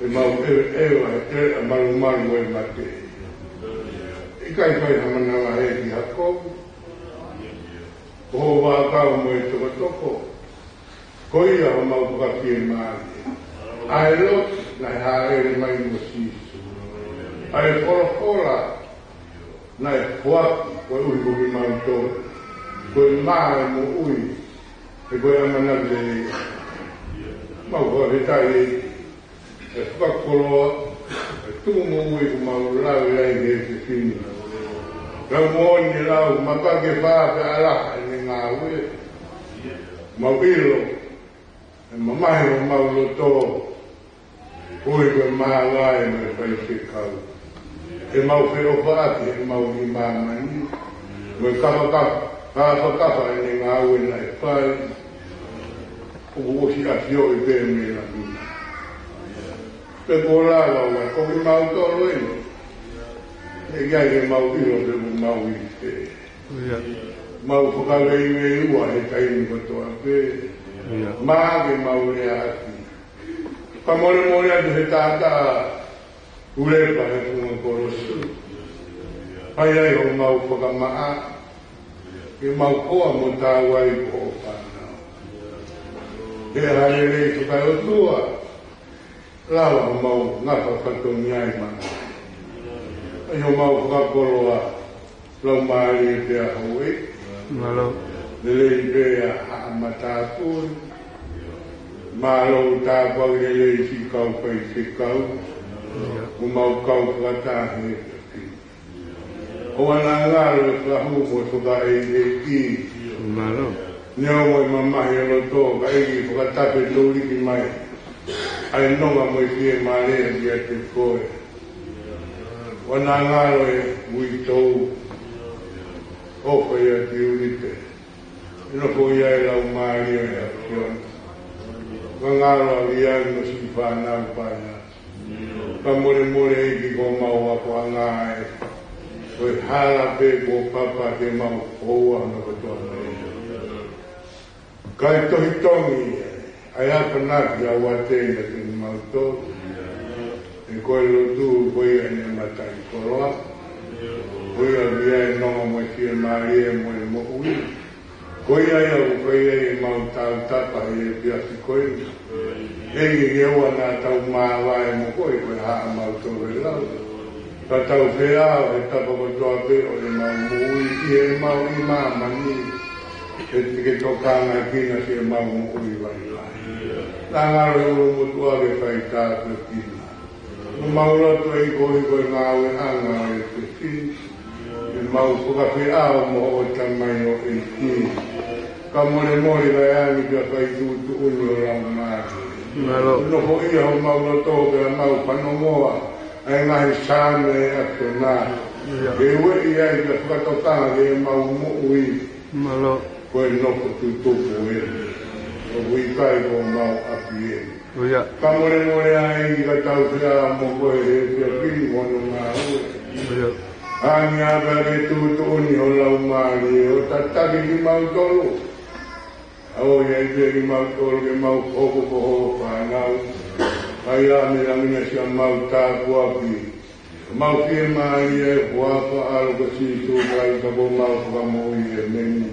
ʻemau ʻeveʻeva he teleʻa malumalu ʻo e mate, ʻikai fai ha manavahē ki ha kovi. Ko hoʻo vaʻakau mo e tokotoko, ko ia homau fakafiemālie. ʻA e lotu naʻe hāʻele mai mo Sīsū. ʻA e folofola naʻe foaki koeʻuhi ko kimautolu. Ko e mā ʻo e moʻui, he ko e ʻamanaki lelei. Mau fakafetaʻi ʻEiki, ʻa e fakakoloa, ʻa e tuʻu moʻui kuo mau lau ai he efiafi ni. Lau moʻoni, lau mapake fā pea ʻalaha ʻene ngāue. Mau ʻilo ʻe mamahi homau loto, koeʻuhi ko e māvae mo e faifekau. ʻEmau feʻofaʻaki ʻemau ʻi māmani, mo e kafakafa, kafakafa ʻene ngāue naʻe fai, kuo ʻosi ʻafioʻi pē mei langi. Pea kuo lava ʻo ko kimautolu eni, ʻe ʻikai ke mau ʻilo pe kuo mau ʻi fē. ʻIo. Mau fakaveiveiua he taimi kotoa pē. ʻIo. Maʻa ke mau lea ʻaki. Fakamolemole atu he taʻataʻa ʻulepa he funga kolosi. Fai ai homau fakamaʻa, ke mau koa mo taau ai ko hoʻo fānau. He ʻa e lelei fakaʻotua, lava homau ngafa fatongia ʻi māmani. ʻAi homau fakakoloa, laumālie pea houʻeiki. Mālō. Lelei pea haʻa matāpule. Mālō ʻoku tāpuaki lelei siʻi kau faifekau. ʻIo. Kuo mau kau fakataha he efiafi ni. ʻOua naʻa ngalo e fahu mo e fakaʻeiʻeiki. Mālō. Neongo e mamahi ʻa e loto, ka ʻEiki fakatapu ʻo tuliki mai ʻa e nonga mo e fiemālie kiate koe. ʻOua naʻa ngalo e uitou, ʻofa ʻia Tiulipe. ʻE nofo ia ʻi he laumālie ʻo e ʻAfiona. Ka ngalo ʻa Liani mo siʻi fānau paea. Fakamolemole ʻEiki ko homau akoʻanga ē. Ko e hala pē kuo papa ke mau houa mo kotoa mai. Kae tohi tongi ʻa e akonaki ʻa Uate ʻiate kimautolu. He ko e lotu ko ia ʻene mataʻikoloa. Ko ia ʻoku ʻi ai e nonga mo e fiemālie mo e moʻui. Ko ia ia ʻoku fai ai ʻemau tautapa he efiafi ko eni. ʻEiki, ke ʻoua naʻa tau māvae mo koe, ko e haʻa mautolu ʻe lau. Ka tau feʻao he tapa kotoa pē ʻo ʻemau moʻui, ʻi heʻemau ʻi māmani, ke, ke tokangaʻi kinautolu ʻi heʻemau moʻui vaivai. Naʻa ngalo e ʻulumotuʻa ke fai tāpuekina. Mau lotu ʻEiki koeʻuhi ko e ngāueʻanga ʻo e efiafi ni. ʻEmau fakafeʻao mo hoʻo tamaioʻeiki. Fakamolemole kae ʻai ke fai tuʻutuʻuni ho laumālie. Mālō. Nofoʻia homau loto pea mau fanongoa ʻa e ngaahi Saame ʻa e ʻAfiona. ʻIo. Ke ueʻi ai ke fakatokanga ki heʻemau moʻui. Mālō. Ko e nofo tutupu ē. ʻOku ʻikai ko homau ʻapi ē. ʻIo. Fakamolemole ʻEiki ka tau feʻao mo koe he efiafi ni mo hono ngāue. ʻIo. Hangē pē ke tuʻutuʻuni ho laumālie ʻo tataki kimautolu. ʻAo ia ʻi pē kimautolu ke mau hoko ko ho fānau. ʻAi ā mei langi na siʻemau tāpuaki. Mau fiemālie ʻi he huafa ʻo ho ʻAlo ko Sīsū Kalaisi ko homau Fakamoʻui, ʻēmeni.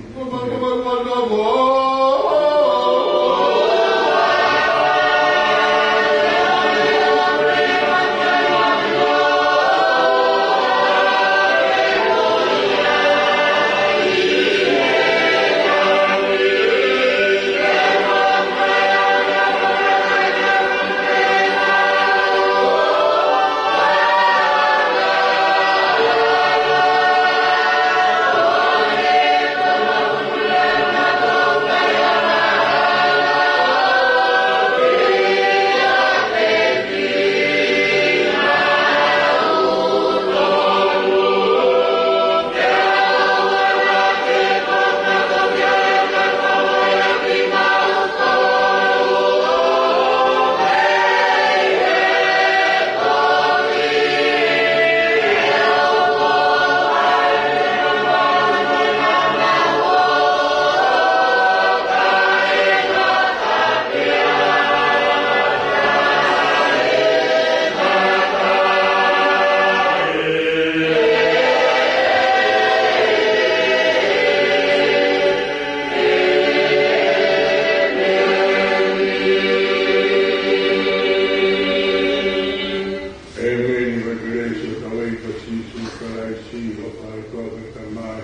Kalaisi, ʻofa ʻa e ʻOtua ko e Tamai,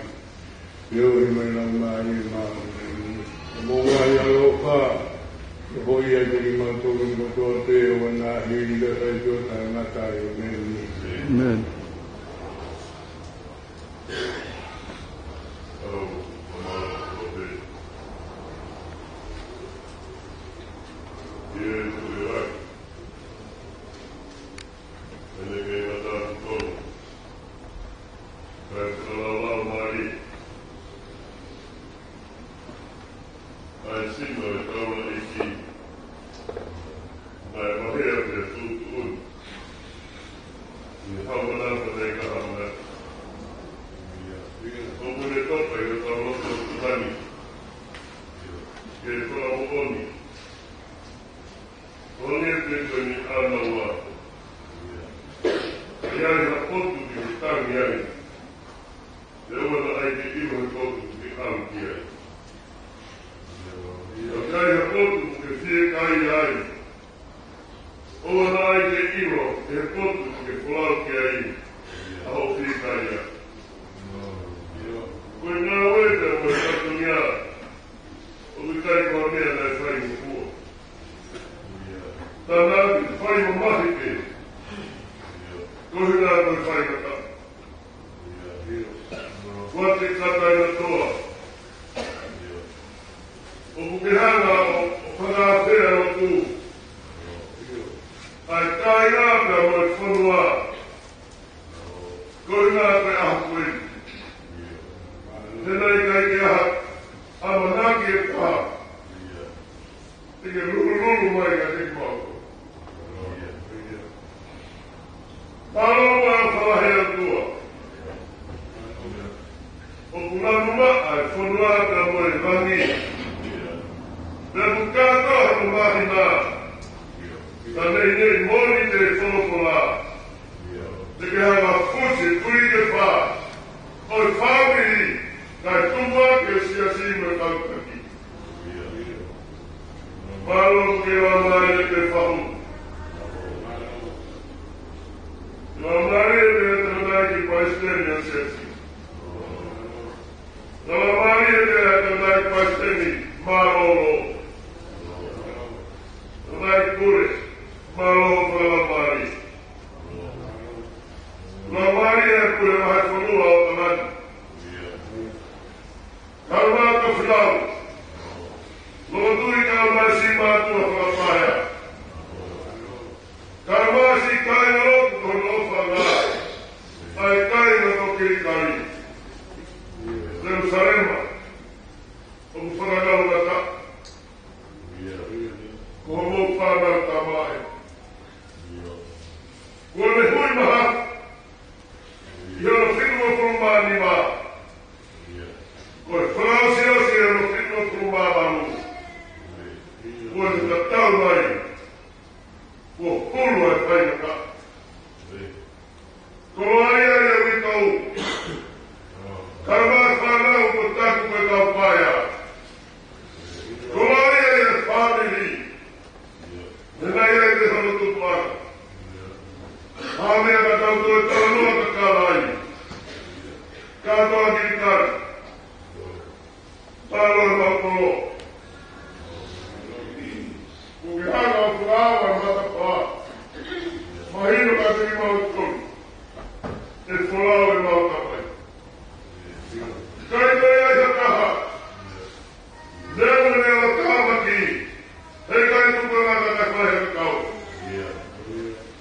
feohi mo e Laumālie Māʻoniʻoni, ʻo mou ʻi he ʻaloʻofa, ʻo hoko ia ʻiate kimautolu kotoa pē ʻo ʻoua naʻa hili kae fai pē ʻo taʻengata. ʻĒmeni. ʻĒmeni. ʻA e sino ʻo e taulaʻeiki, naʻe mahea pea tuʻutuʻuni ʻi he haʻu manava naʻe ʻikai haʻu manava. ʻOku ne toka ʻi hotau loto ʻo tuʻunga ni ke fakamoʻoni. Ko e ngaahi pē ko eni ʻa naua. ʻI ai ha potu ke tangi ai, ʻoua naʻa ʻai ke ʻilo he potu ke ʻalu ki ai. ʻIo, ʻi ai ha potu ke fiekaia ai, ʻoua naʻa ʻai ke ʻilo he potu ke folau ki ai ʻa hoʻo fiekaia. Ko e ngāue pē mo e fatongia ʻoku ʻikai ko ha meʻa naʻe fai mo fua. Naʻa ne fai mamahi pē. Ko e hā ko e faingataʻa? Kuo te kata ʻi ha toa ʻoku ke hanga ʻo, ʻo fakaafeʻi ʻa e lotu. ʻA e kāinga pea mo e fonua. Ko e hā ko e ʻaho ko eni? Te nai kai ke aha ʻamanaki ʻe taha. Te ke lulululu mai ka te mau. Mālō ʻa e falahi ʻa e ʻOtua. ʻOku lanu maʻa e fonua pea mo e langi. Pea ʻoku kātoa he māhina. Ka neʻineʻi moʻoni te folofola. Te ke hanga fusi tui ke fā ʻo e fāmili, kae tumu ʻa e siasi mo e kau taki. Mālō ke lau mai e te fahu. Lau mai e te tamai ki paisiteni ʻo e siasi. Lau mai e te tamai paisiteni mālōlō. Tamai kure, mālō fakalau mai. Lau mai e pule mai fonua ʻo Kalani. Kae ʻumaʻā Tofilau. Lotu ʻi kae ʻumaʻā siʻi mātuʻa fakapaea. Kae ʻumaʻā siʻi kāinga lotu ko hono ʻofa ʻa e kāinga ko Kilikali. Selusalema. ʻOku fakanau ngata. Ko hoʻomou fānau tamae. Kuo ne hui maha ʻi hono fitungofulu mā nima. Ko e fakaʻosiʻosi ʻi hono fitungofulu mā valu. Kuo ne tatau mai. Kuo hulu ʻa e faingataʻa. Koloaʻia ʻa e uitou. Kae ʻumaʻā e fānau ko taku ko e kau paea. Koloaʻia ʻa e fāmili. Naʻe ʻi ai pē hono tupuʻanga. Hā meʻa ka tau toe talanoa ka kalai. Kātoa Kilikali. Mālō e mau kolo. Kuo ke hanga ʻo fakaava e matapā. Mahino kiate kimautolu ʻe folau e mau kapai. ʻIkai toe ʻi ai ha taha. Leo, leo, tamaki. He ʻikai tuku e ngata ka fai ha kau.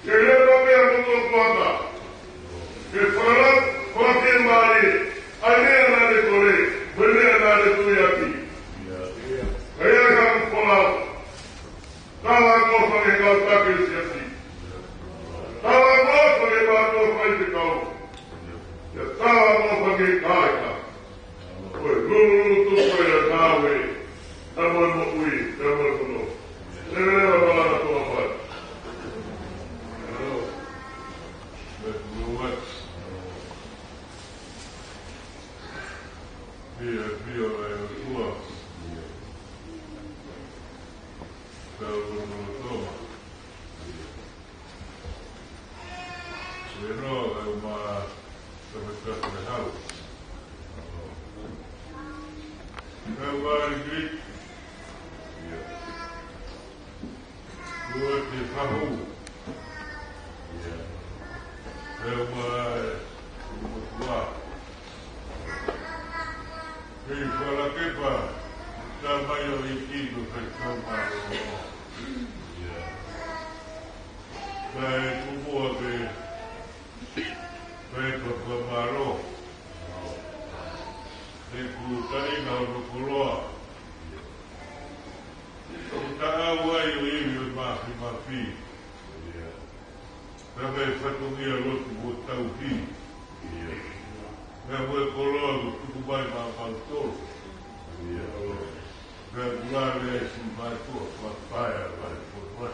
Ke leva pea mo tō kuata. Ke fala, fala ke mai. ʻA e meʻa naʻa ne kole, mo e meʻa naʻa ne tui ʻaki. Ka ʻi ai haku folau. Talaange ʻofa ki he kau taki ʻo e siasi. Talaange ʻofa ki he mātuʻa faifekau. Talaange ʻofa ki he kāinga. Ko e lulululu tupu ʻa e ngāue, pea mo e moʻui, pea mo e fonua. Lelei ʻa e malanga toʻa mai. Pia, pia ʻa e ʻOtua. Pea ʻo lolotonga. Sino, ʻe uma, Kau Kilisimasi. ʻIo. Kuo te fahu. ʻIo. Pea ʻoku ʻi ai ʻa e ʻOtua. Kei fala kepa, tamaioʻeiki ko e faifekau mālōlō. ʻIo. Kae tuku muʻa ke, kae fakamālō. He kuo tali ʻa hono koloa. ʻOku taʻau ai ʻo ivi ʻo e māfimafi. Pea mo e fatongia lotu ʻo tauhi. Pea mo e koloa ʻoku tuku mai maʻamautolu. Pea ʻoku lave ai siʻi mātuʻa fakapaea mai fonua.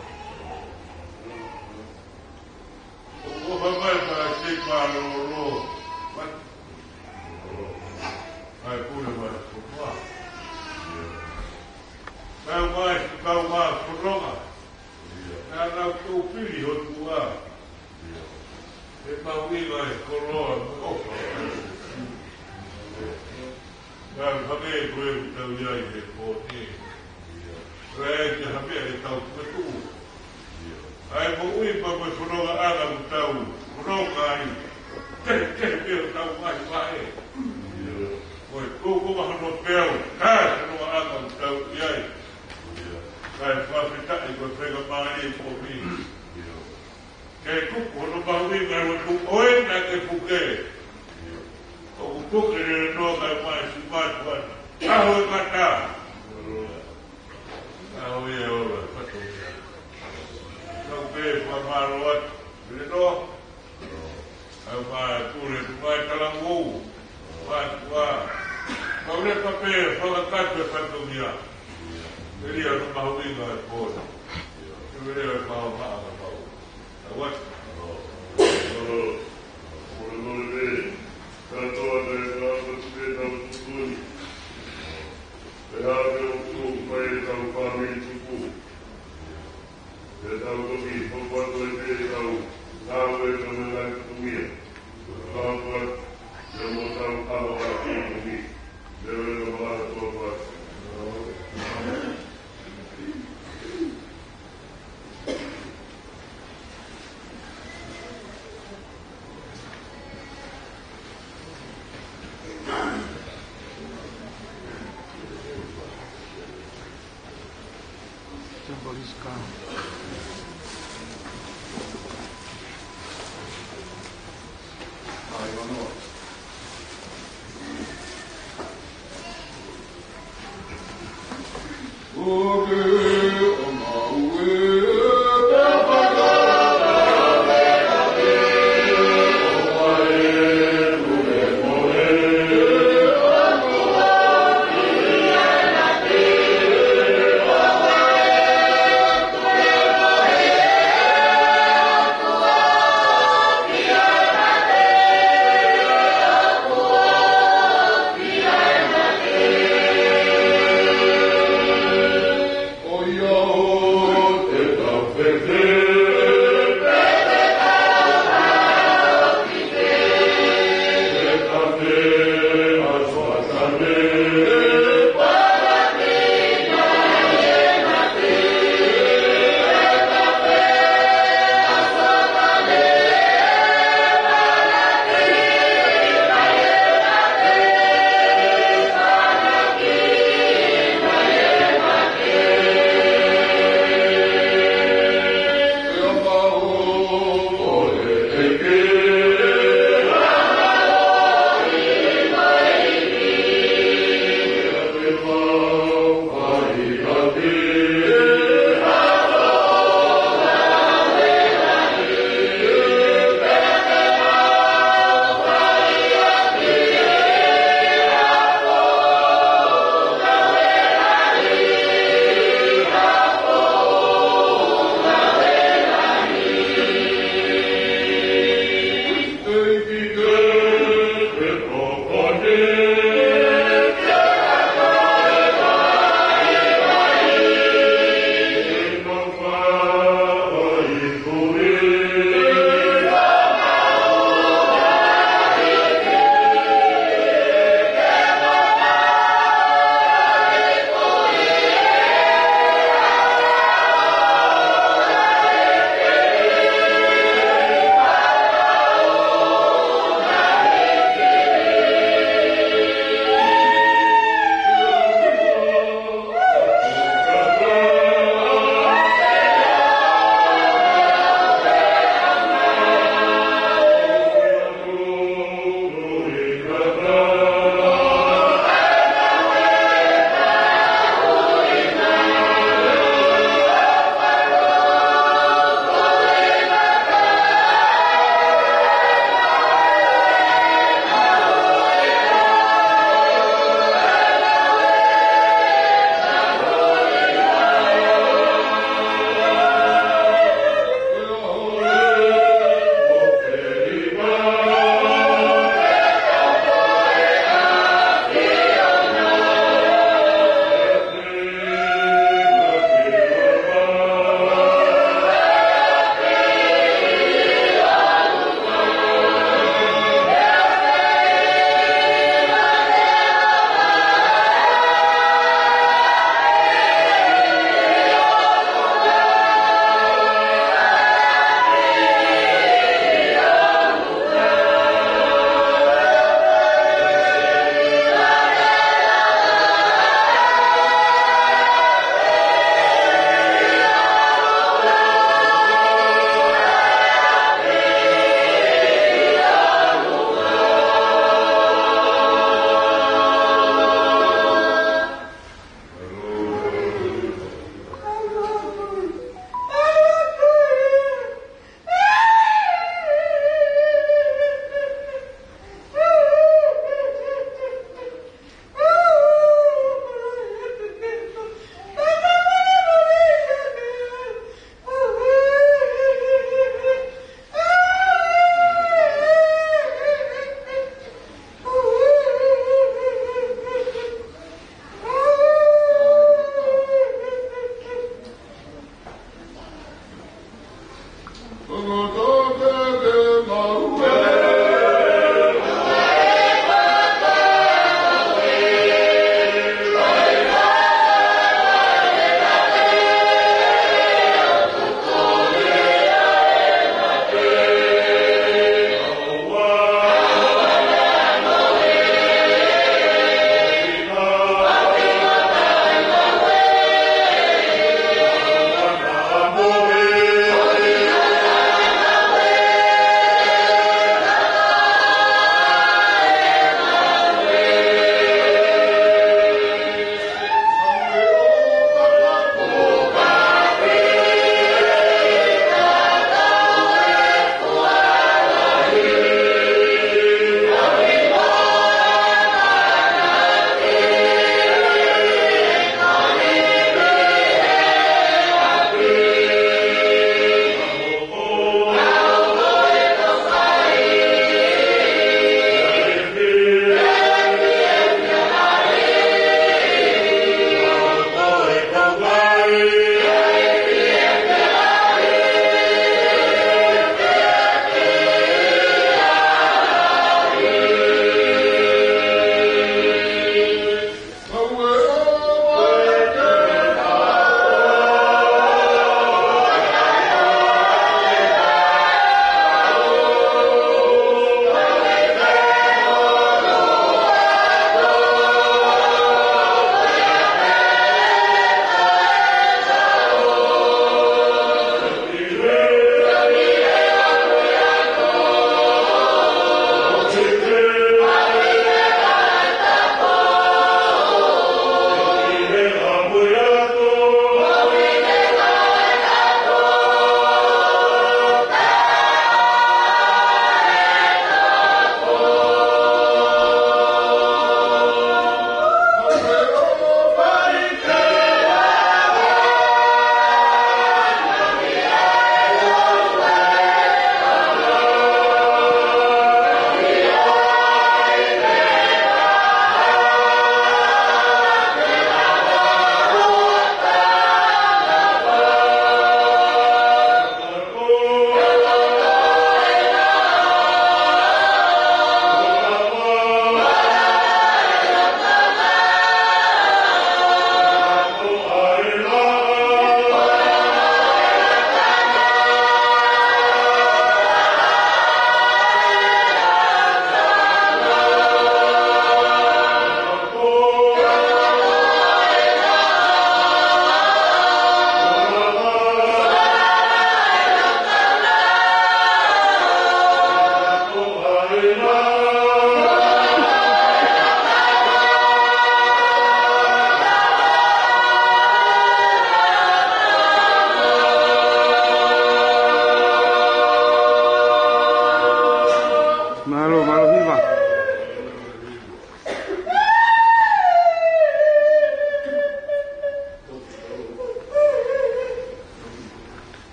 ʻOku ʻofa mai pea siʻi mālōlō. Mai pule mai fonua. Mai mai siʻi kau mai fononga. Naʻa nau tō pili ʻOtua. ʻE mahuʻinga e koloa mo e ʻofa. Naʻa hangē ko e tau ʻi ai he pō ni. Ko e te hangē e tau kuetu. ʻA e moʻui pea mo e fononga ʻa e ʻOtua. Fononga ai. Te, te, te tau mai mai. Ko e koko mahalo peau. Ka e fononga ʻa e ʻOtua ʻi ai. Kae fakafetaʻi ko e fenga mālie ko mi. Ke tuku hono mahuʻinga ʻi he lotu ʻo e na ke puke. ʻOku puke lelei noa kae mai siʻi mātuʻa. Ka hoi kata. Ka hoi e ola, ka hoi e. Kau pē fakamālō atu. Lelei noa. Au mai pule, mai talavou. Mai tua. Kau le pape, fakakatu e fatongia. Lelei ʻa e mahuʻinga e pō ni. Lelei ʻa e mahuʻinga e pō. Tau atu. Mole, mole pē. Kātoa naʻe ka ʻofa pē tau tuku ni. Pea ʻoku ʻoku fai e tau fāmili tuku. Pea tau toki hoko atu ai pē tau tau e tau e ngai tuku ia. Tau atu, ia mo tau kava ka tuku ni. Leo e tau maha tau atu. Somebody's gone.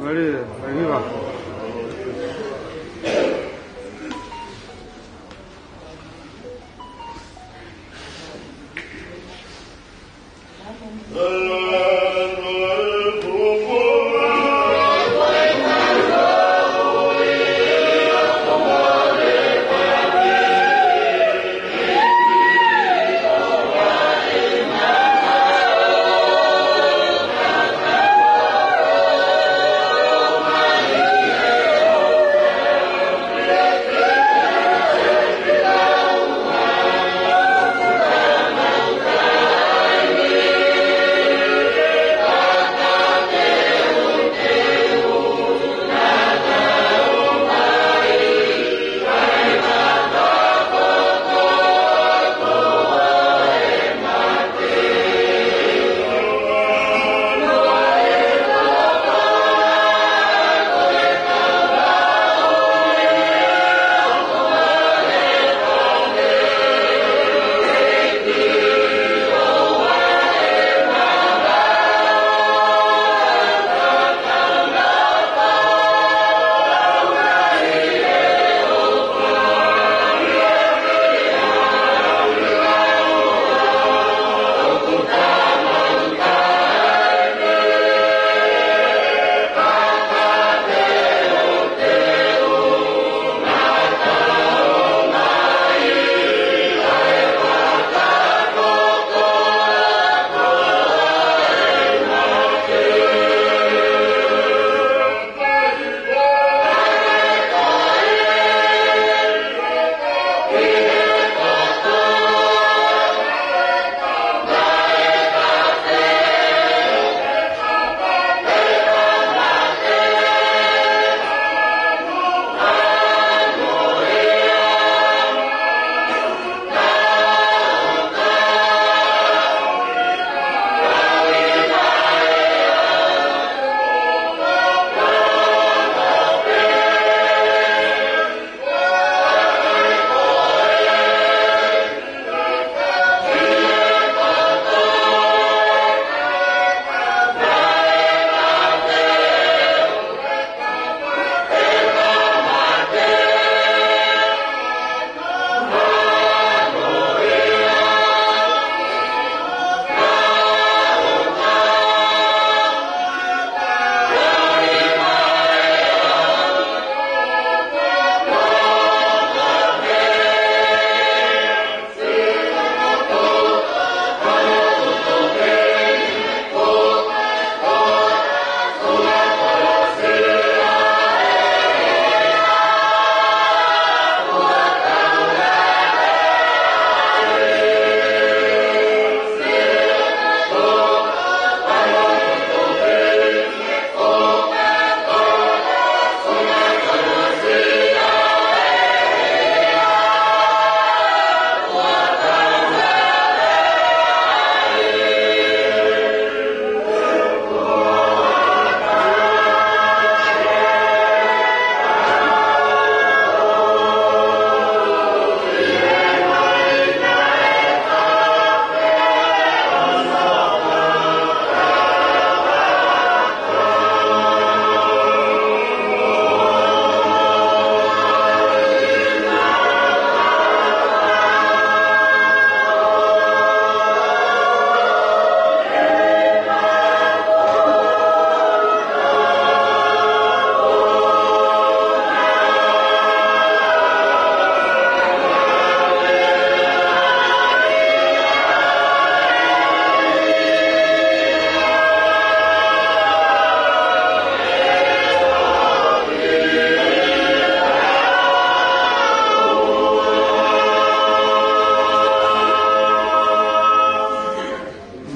Mālō, mālō, hiva.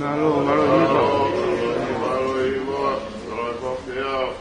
Mālō, mālō, hiva. Mālō, hiva. Mālō, hiva.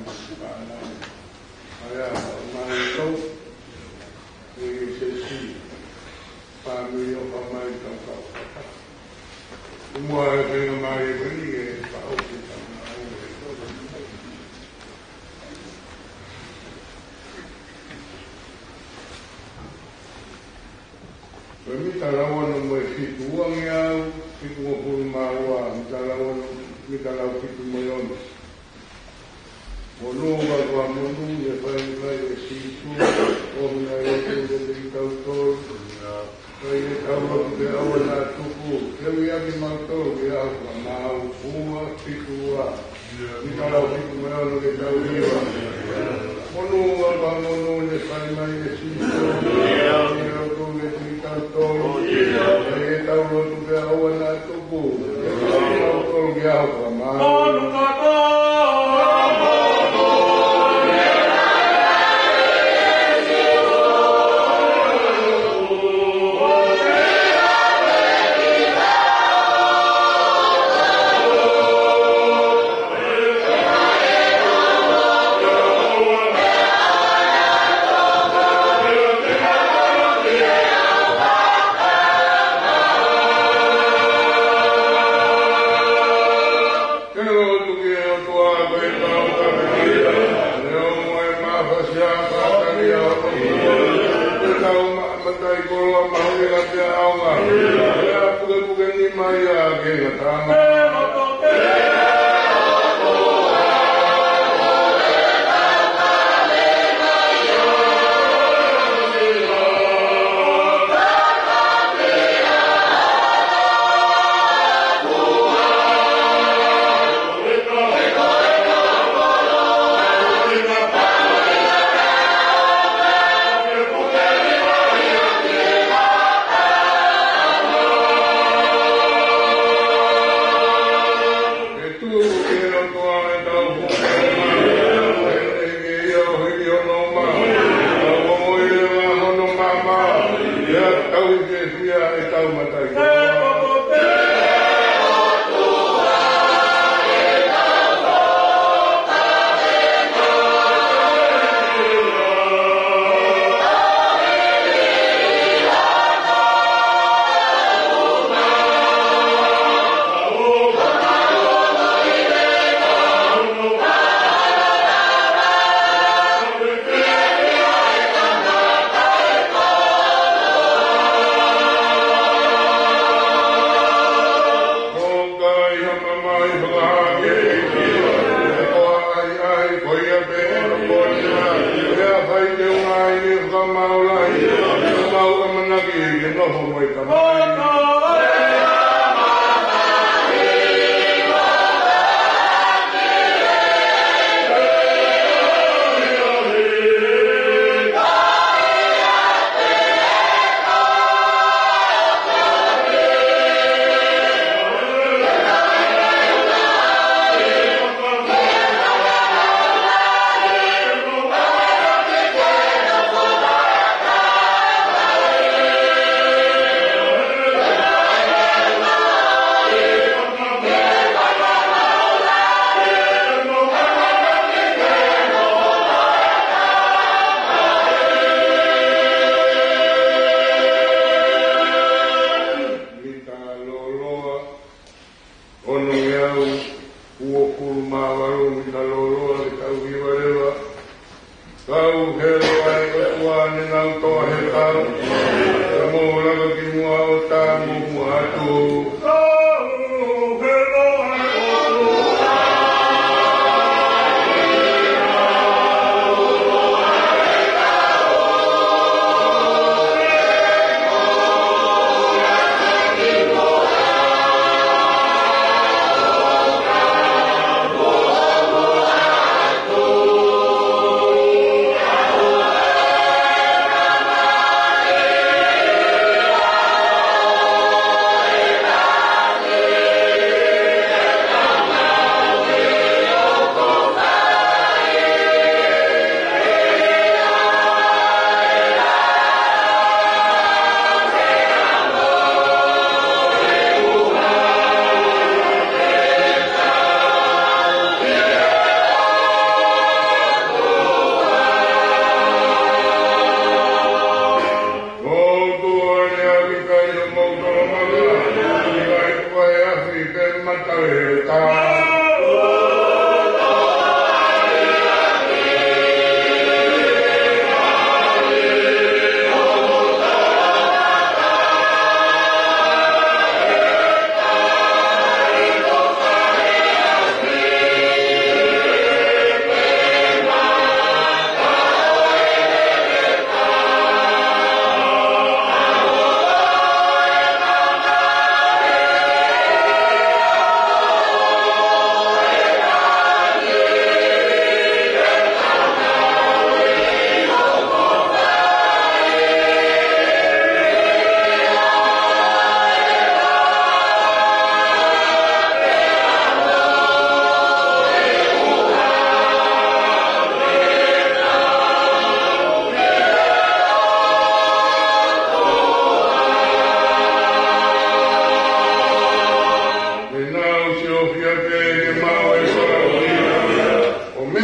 ʻAia, mai tau, e sesi, pāmili ʻo ka mai tau kau kata. Mua e fenga mai e wini e pa o ke tau na o e. Ko e mita lau ono mo e fitu, ua ngeau fitungofulu mā ua, mita lau ono, mita lau fitu mo e ono. Monū ka kuo monū, ʻe fai mai ʻe Sīsū, ʻo mena e lotu ʻiate kitautolu. Ka ʻi heʻetau lotu ke ʻoua naʻa tuku, ke ui ʻaki kimautolu ki he ʻaho fakamaau. Ua fitu ua. Mita lau fitu mo e ono ke tau hiva. Monū ka kuo monū, ʻe fai mai ʻe Sīsū, ʻi he lotu ʻiate kitautolu. Ka ʻi heʻetau lotu ke ʻoua naʻa tuku, ke ui ʻaki kimautolu ki he ʻaho fakamaau. Ke lotu ki he ʻOtua ko e kau kakai ia, ʻe ongo e mafasia kātaki ʻa hono kua. Ke tau ma-, matai koloa mahuʻinga pea ʻaonga. Pea pukepuke nima ia ke ngata ange. Mita lōloa, ono ngeau uofulu mā valu, mita lōloa ke tau hiva leva. Kau helo ʻa e ʻOtua ʻene ngaahi toa heka, ka mou laka ki muʻa ʻo tā muʻa atu.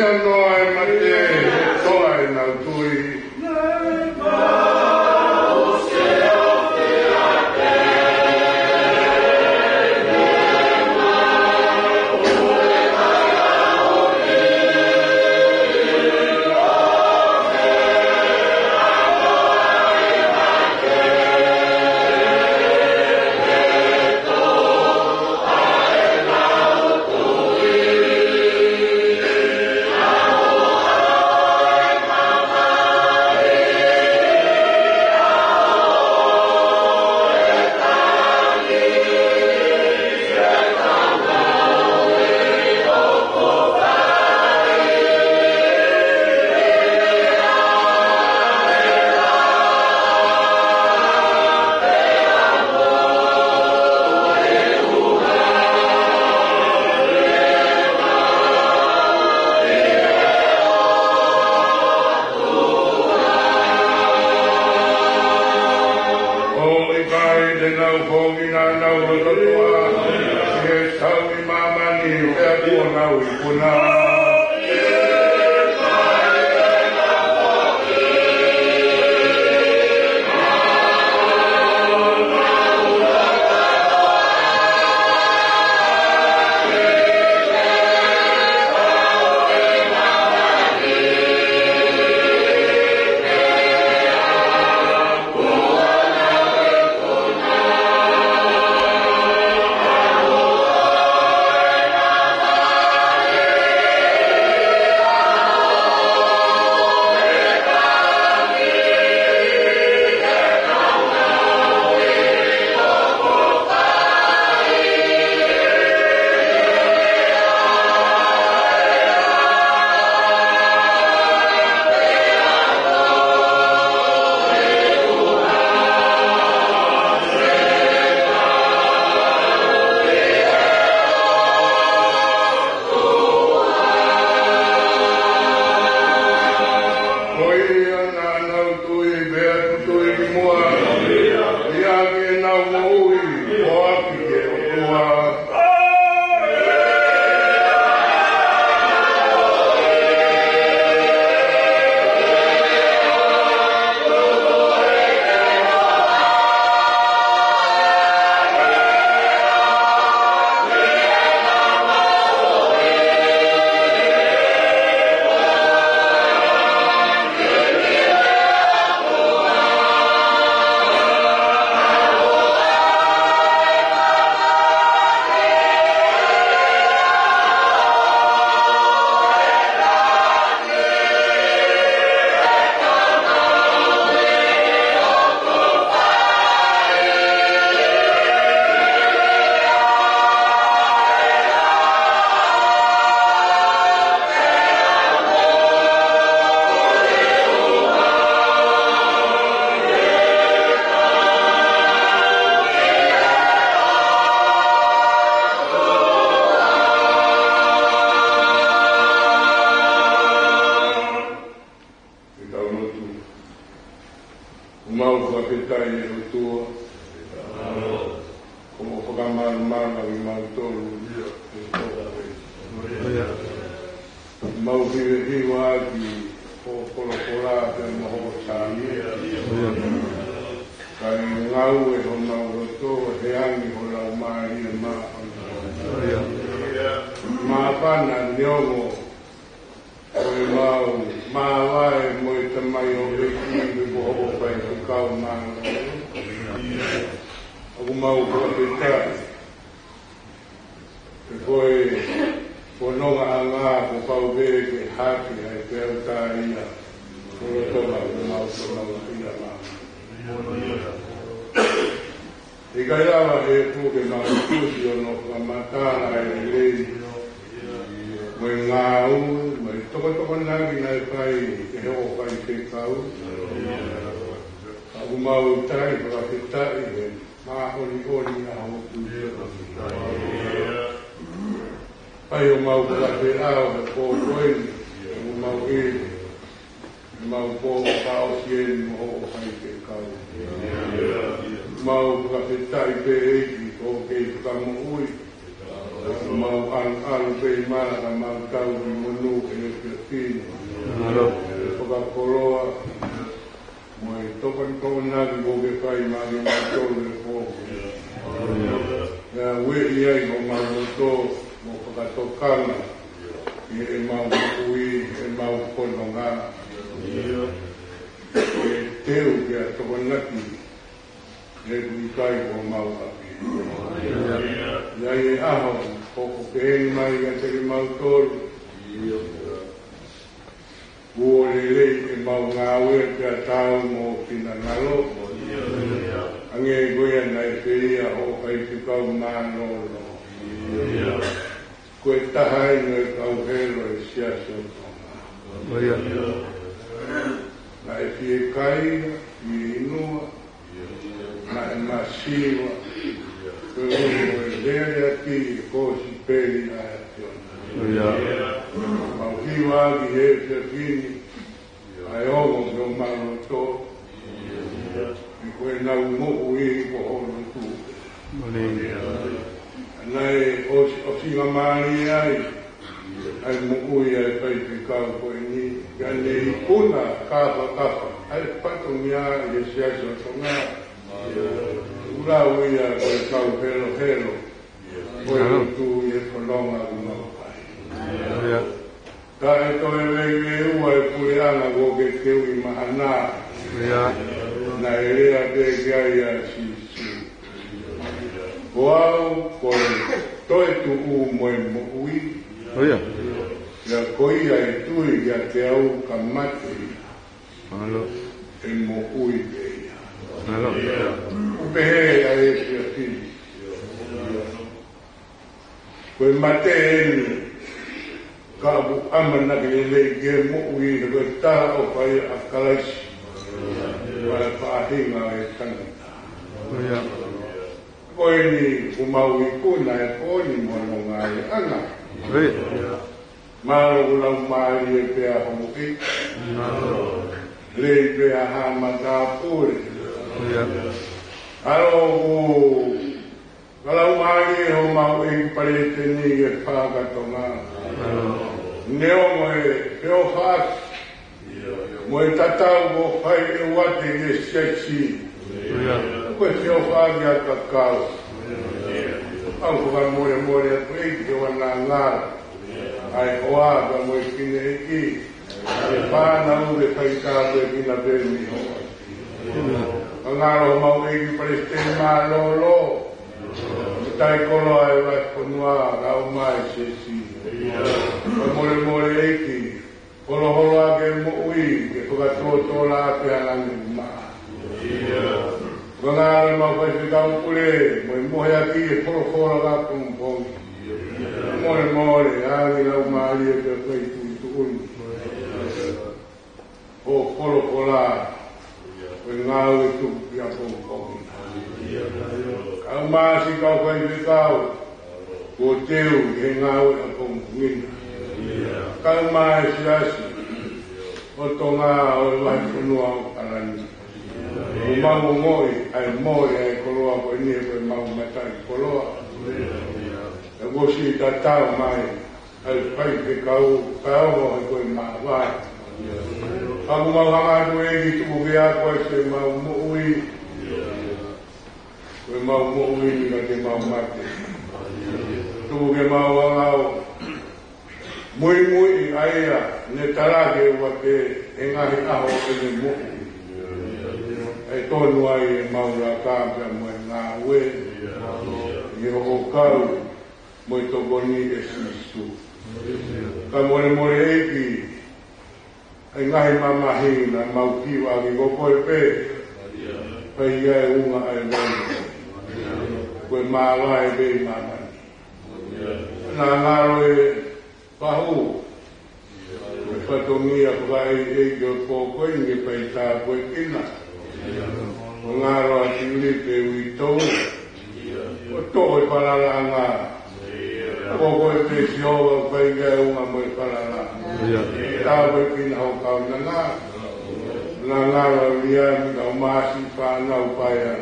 Noa e mate, toʻa ʻenau tui. ʻOku ʻikai te nau fōkina ʻenau lototoʻa ʻi he tau ʻi māmani, pea kuo nau ikuna. Ko ia naʻa nau tui pea tui ki muʻa, ʻi he ʻenau moʻui, ʻofa ki he ʻOtua. Ke tau lotu. ʻOku mau fakafetaʻi ʻe ʻOtua, ko hoʻo fakamalumalu kimautolu ʻi he ʻaho ni. ʻOku mau hivaʻi ʻaki hoʻo folofola pea mo hoʻo sāmia. Kae ngāue homau loto, he angi ho Laumālie Māʻoniʻoni. Māfana neongo ko ʻemau māvae mo e tamaioʻeiki pea mo hoʻo faifekau māʻoniʻoni. ʻOku mau fakafetaʻi he ko e fonongaʻanga kuo pau pē ke hake ai pea ʻoku ʻikai ia ko e lolotonga ʻo ʻemau fononga ʻi he māmani. ʻIkai lava ʻe he ʻOtua ke mau tuʻusi hono fakamatala e lelei mo e ngāue mo e tokotokonaki naʻe fai ʻe hoʻo faifekau. Ka ʻoku mau tali fakafetaʻi he māʻoniʻoni ʻa hoʻo tuʻutuʻuni. ʻOku mau fakafetaʻi he pō ko eni, ʻoku mau ʻi he mau pō fakaʻosi eni mo hoʻo faifekau. Mau fakafetaʻi pē ʻEiki ko e kei fakamoʻui. Mau ʻalu, ʻalu pē ʻi mala ka mau tau ʻi monū ʻEiki. Pino. Mālō. Fakakoloa. Mo e tokoni tokoni ʻaki ʻoku ke fai maʻa kimautolu he pō. Pea ueʻi ai homau loto mo fakatokanga ʻi heʻemau moʻui, heʻemau fononga. ʻE teu ke tokonaki he kuikai ko mau api. ʻI ai e ʻaho ʻoku ke ʻi heni mai kiate kimautolu. Kuo lelei ʻemau ngāue pea taau mo ho finangalo. Hangē ko ia naʻe fai ʻe ho faifekau mālōlō. Ko e taha eni ʻo e kau helo ʻo e Siasi ʻo Tonga. Naʻe fiekaia, fieinua, naʻe masiva. Ko e ʻuhi ʻo e lele ʻaki e kosipeli ʻa e ʻAfiona. Mau hiva ʻaki he efiafi ni ʻa e ongo ki homau loto. He ko ʻenau moʻui ko hono tuʻu. Naʻe ʻosi, ʻosi ngamali ai ʻa e moʻui ʻa e faifekau ko eni, ka ne ikuna kāfakafa ʻa e fatongia ʻi he Siasi ʻo Tonga. ʻOku lau ia ko e kau helohelo ʻo e lotu ʻi he fononga ʻoku mau fai. Kae toe veiveiua e puleʻanga ʻoku ke teuʻi maʻana. Naʻe lea pē ki ai ʻa Sīsū, ko au ko e toetuʻu mo e moʻui. Pea ko ia ʻe tui kiate au ka mate, ʻe moʻui pē ia. ʻOku pehē ʻa e efiafi ni. Ko e mate eni, ka ʻoku ʻamanaki lelei ki he moʻui, he ko e talaʻofa ia ʻa Kalaisi. Ko e faʻahinga ʻo e tangata. Ko eni ʻoku mau ikuna e pō ni mo hono ngāueʻanga. Mālō ʻoku laumālie pē ʻa hoʻomou ʻEiki. Lelei pē ʻa haʻa matāpule. Mālō ʻoku laumālie homau ʻEiki Palesiteni ʻi he Fakatonga. Neongo e feʻofaʻaki mo e tatau ʻoku fai ʻe he uate ki he Siasi. Ko e feʻofaʻaki ʻa e kakai. ʻOku fakamolemole atu ʻEiki he ʻoku na ngalo ʻa e hoa pea mo e fineʻeiki, ʻa e fānau ke fai tāpuekina pē mei ho ʻAfio. Ka ngalo homau ʻEiki Palesiteni mālōlō, taʻekoloa ʻa e vahefonua, lau mai Siasi. Fakamolemole ʻEiki, holoholo ʻa e moʻui ke fakatōtōlaʻa pē ʻa e langi mo e maʻa. Ka ngalo homau faifekau pule, mo e mohe ʻaki e folofola ʻapongipongi. Molemole, ʻa e laumālie pē ʻoku tuʻutuʻuni. Ko e folofola, ko e ngāue tuku ki ʻapongipongi. Kau mai siʻi kau faifekau, kuo teu ki he ngāue ʻapongipongi. Kau mai Siasi ʻo Tonga ʻo e vahefonua ʻo ʻAokalani. ʻOku mau ongoʻi ʻa e mole ʻa e koloa ko eni he ko e mau mataʻikoloa. ʻOku ʻosi tatau mai ʻa e faifekau, kae ʻoua he ko e māvae. Ka ʻoku mau hanga atu ʻEiki tuku ke ako ai siʻemau moʻui. Ko ʻemau moʻui ni ka te mau mate. Tuku ke mau hanga ʻo muimui ʻa ia ne tala ke ua te e ngaahi ʻaho ʻene moʻui. ʻE tonu ai ʻemau laka pea mo e ngāue ʻi hoʻo kau mo e tokoni ʻe Sīsū. Fakamolemole ʻEiki, ʻa e ngaahi mamahi naʻa mau kiʻi ʻoange ko koe pē, fai ai e unga ʻa e vai. Ko e māvae pē ʻi māmani. Naʻa ngalo e fahu, ko e fatongia fakaʻeiʻeiki ʻo e pō ko eni ke fai tāpuekina. Ko e ngalo ʻa Tiulipe Uitou, ʻo toʻo e falalaʻanga. Ko koe pē Sihova ʻoku fai ai e unga mo e falala. Tāpuekina ho kaunanga. Naʻa ngalo ʻa Liami, kau mai siʻi fānau paea.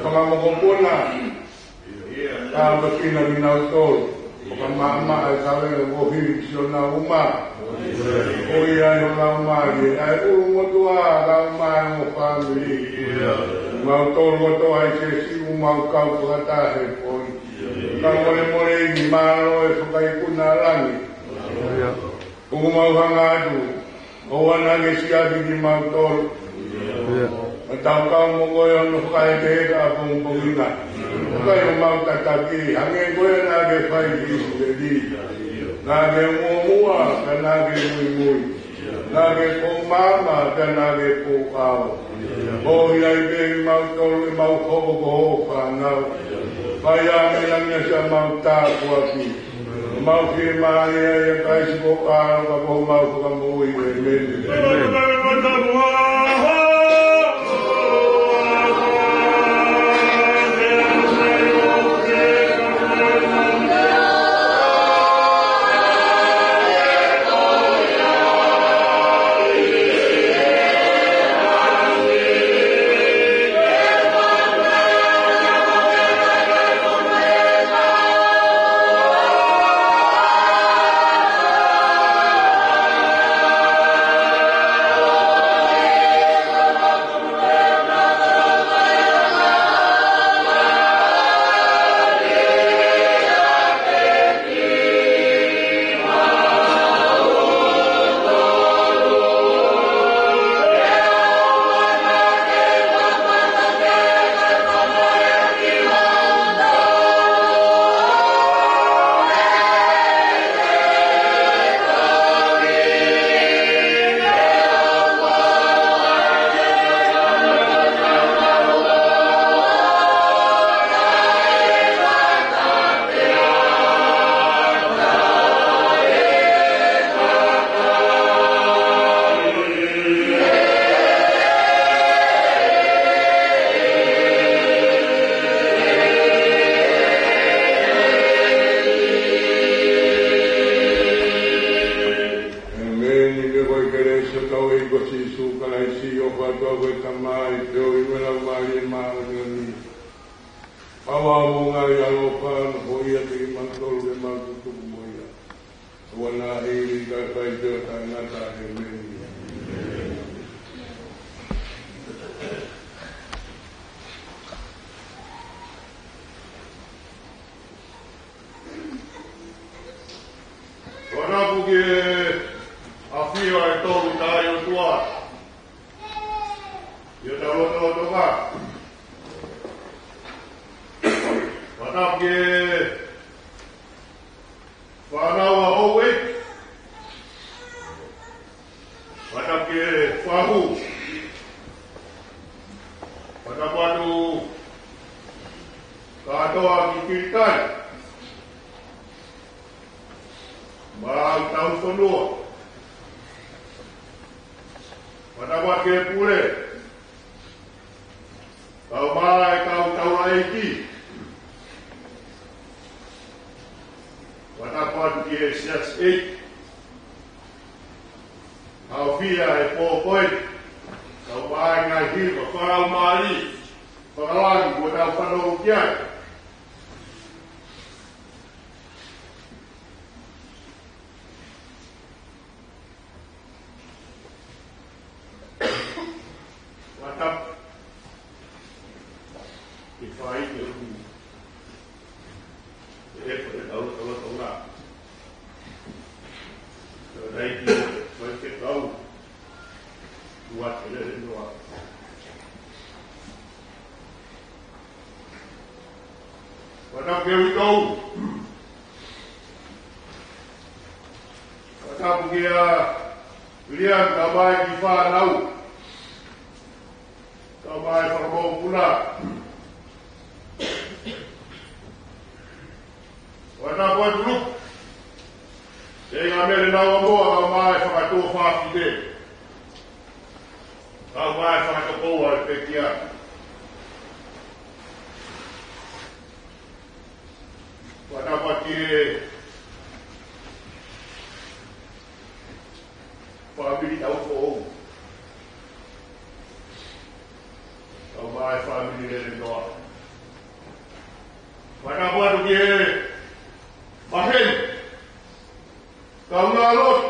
Fanga mokopuna. Tāpuekina kinautolu. Fakamaʻamaʻa e kavenga ʻoku hili ki siʻonau uma. Ko ia ʻi ho laumālie, ʻa e ʻulumotuʻa, laumālie mo e fāmili. Mautolu kotoa ʻi he siʻi ʻoku mau kau fakataha he pō ni. Ka molemole ʻi he mālō ʻo e fakaikunaʻanga. ʻOku mau hanga atu, ʻoua naʻa ke siʻaki kimautolu. Ka tau kau mo koe ʻo nofo ʻi he ʻapongipongi na. Ka ʻi homau tataki, hangē ko ia naʻa ke fai ki ʻIsileli. Naʻa ke muʻomuʻa, ka naʻa ke muimui. Naʻa ke pou maama, ka naʻa ke pou ʻao. Ko ia ai pē kimautolu ʻemau hoko ko ho fānau. Fai ā meʻa ni ʻa siʻemau tāpuaki. Mau fiemālie ʻia Kalaisi ko ho ʻAlo ka ko homau Fakamoʻui. ʻĒmeni. ʻĒmeni. Pea ko e kelesi ʻa hotau ʻEiki ko Sīsū Kalaisi, ʻofa ʻa e ʻOtua ko e Tamai, feohi mo e Laumālie Māʻoniʻoni. Pea ʻoua ʻe ngaahi ʻaloʻofa, ʻo ia ke mau tolu ke mau tutuku mo ia. ʻOua naʻa hili kae fai pē ʻo taʻengata. ʻĒmeni. Fakatapu ki he ʻafio ʻa e Tolu Tahaʻi ʻOtua ʻi hotau lotolotonga. Fakatapu ki he fānau ʻa houʻeiki. Fakatapu ki he fahu. Fakatapu atu kātoa ki Kilitai. Maʻa ʻetau fonua. Fakatapu atu ki he pule. Kau mai kau taulaʻeiki. Fakatapu atu ki he siasi ʻeiki. Haofia he pō ko eni. Kau mai ngaahi hiva fakalaumālie, fakalangi, kuo tau fanongo ki ai. Fakatapu ki he faʻahikeʻoku. ʻE, ʻe, tau, tau, tau, tau, tau. Tau, tau, tau, tau. Ua, tele, tele, noa. Fakatapu ki he uitou. Fakatapu kia Lian, kau mai ki he fānau. Kau mai fakamokopuna. Fakatapu atu Luke. Kei ngā mele nau a moa, kau mai fakatuʻa fafine. Kau mai fakatokouʻa e pekia. Fakatapu ki he fāmili Taufoʻou. Kau mai fāmili Lelenoa. Fakatapu atu ki he maheni. Kau ngā lotu.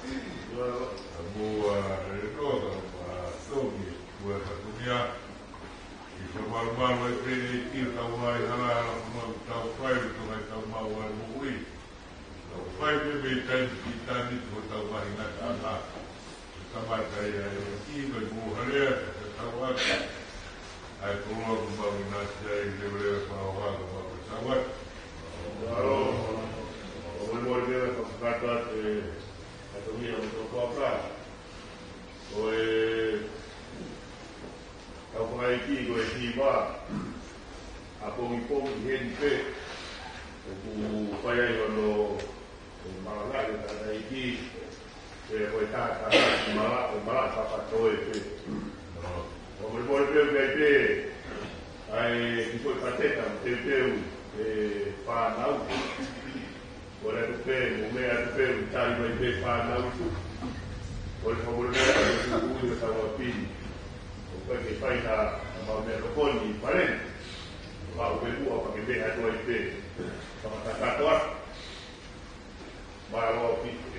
Ka mou ʻa e noa ka ma toki ua ka tunia. ʻI he malumalu ʻa e pele ki he tau mai hala hala kono tau fai, tau mai tau mau ai moʻui. Tau fai pē mei taimi ki taimi ko tau mahi ngata ana. Tamata ia e ki ko e mou halea, Tauaki. ʻA e koloa kuo mau ʻinasi ai, te u lea fakaʻohake mau ke tauaki. Mālō. ʻOku mau lea fakakātoa atu e fatongia ʻo e toko ua. Ko e tau fakaʻeiki ko e hiva. ʻApongipongi heni pē. ʻOku fai ai hono ʻo malanga ʻi he tangataʻeiki, pe ko e taha taha ʻi malaʻe, ʻo malaʻe fakatoe pē. ʻO molemole pē ʻoku ʻi ai pē ʻa e kiʻi foʻi pateta, teuteu e fānau. ʻO lea atu pē, mo meʻa atu pē, ʻo tali mai pē fānau. ʻO lea fakamolemole atu pē ʻoku ui ʻo tau ʻapi ni. ʻOku ʻikai ke fai ha, ha mau meʻa tokoni, paleni. ʻO aʻu pē muʻa pea ke meʻa atu ai pē. Fakakātoa. Mālō ʻaupito.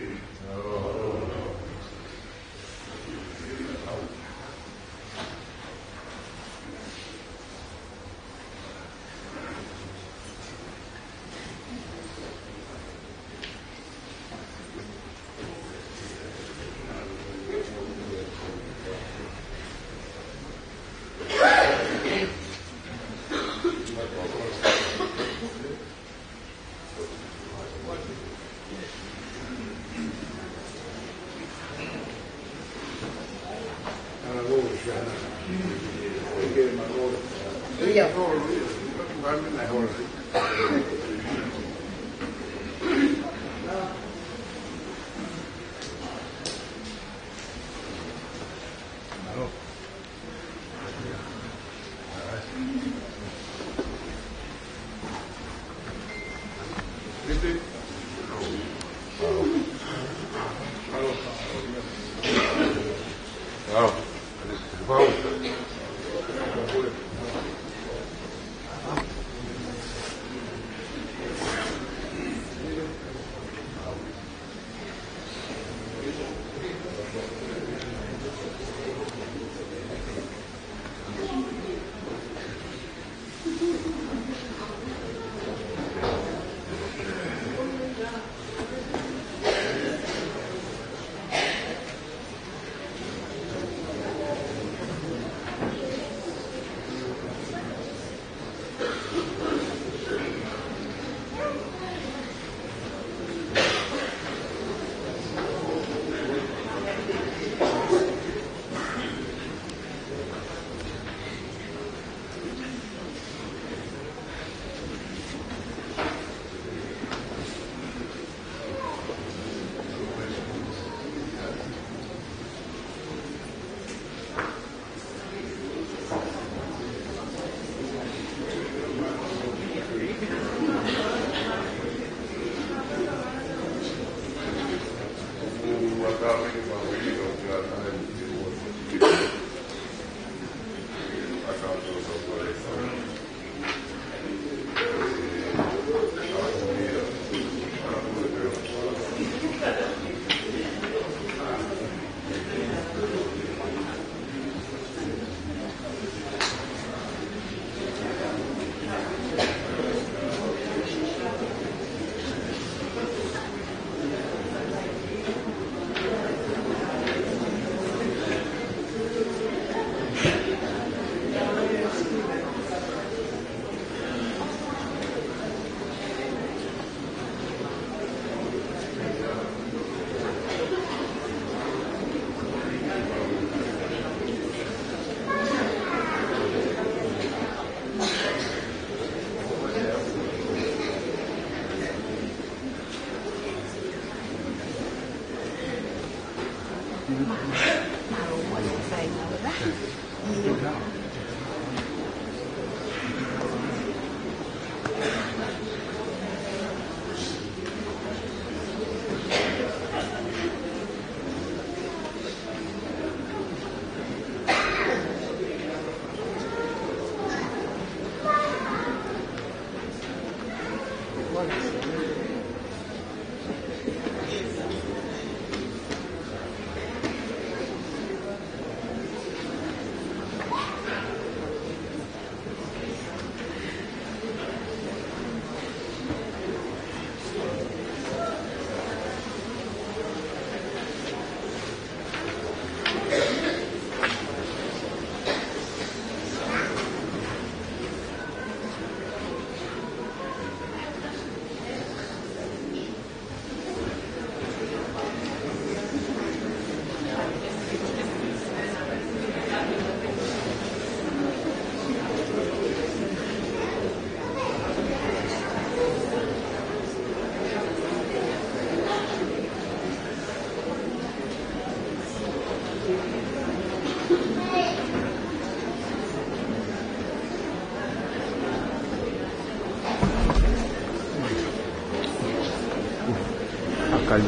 Sai.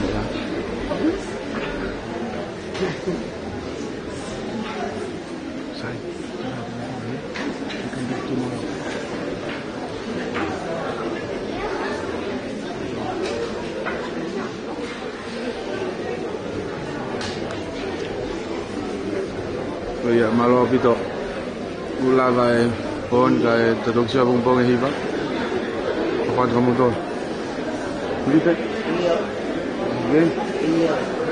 You can do tomorrow. ʻIo, mālō ʻaupito. Kuo lava e pō ni kae toki sio ʻapongipongi e hiva. Ko fatu ka moto. Kulipe? ʻIo. Okay. ʻIo.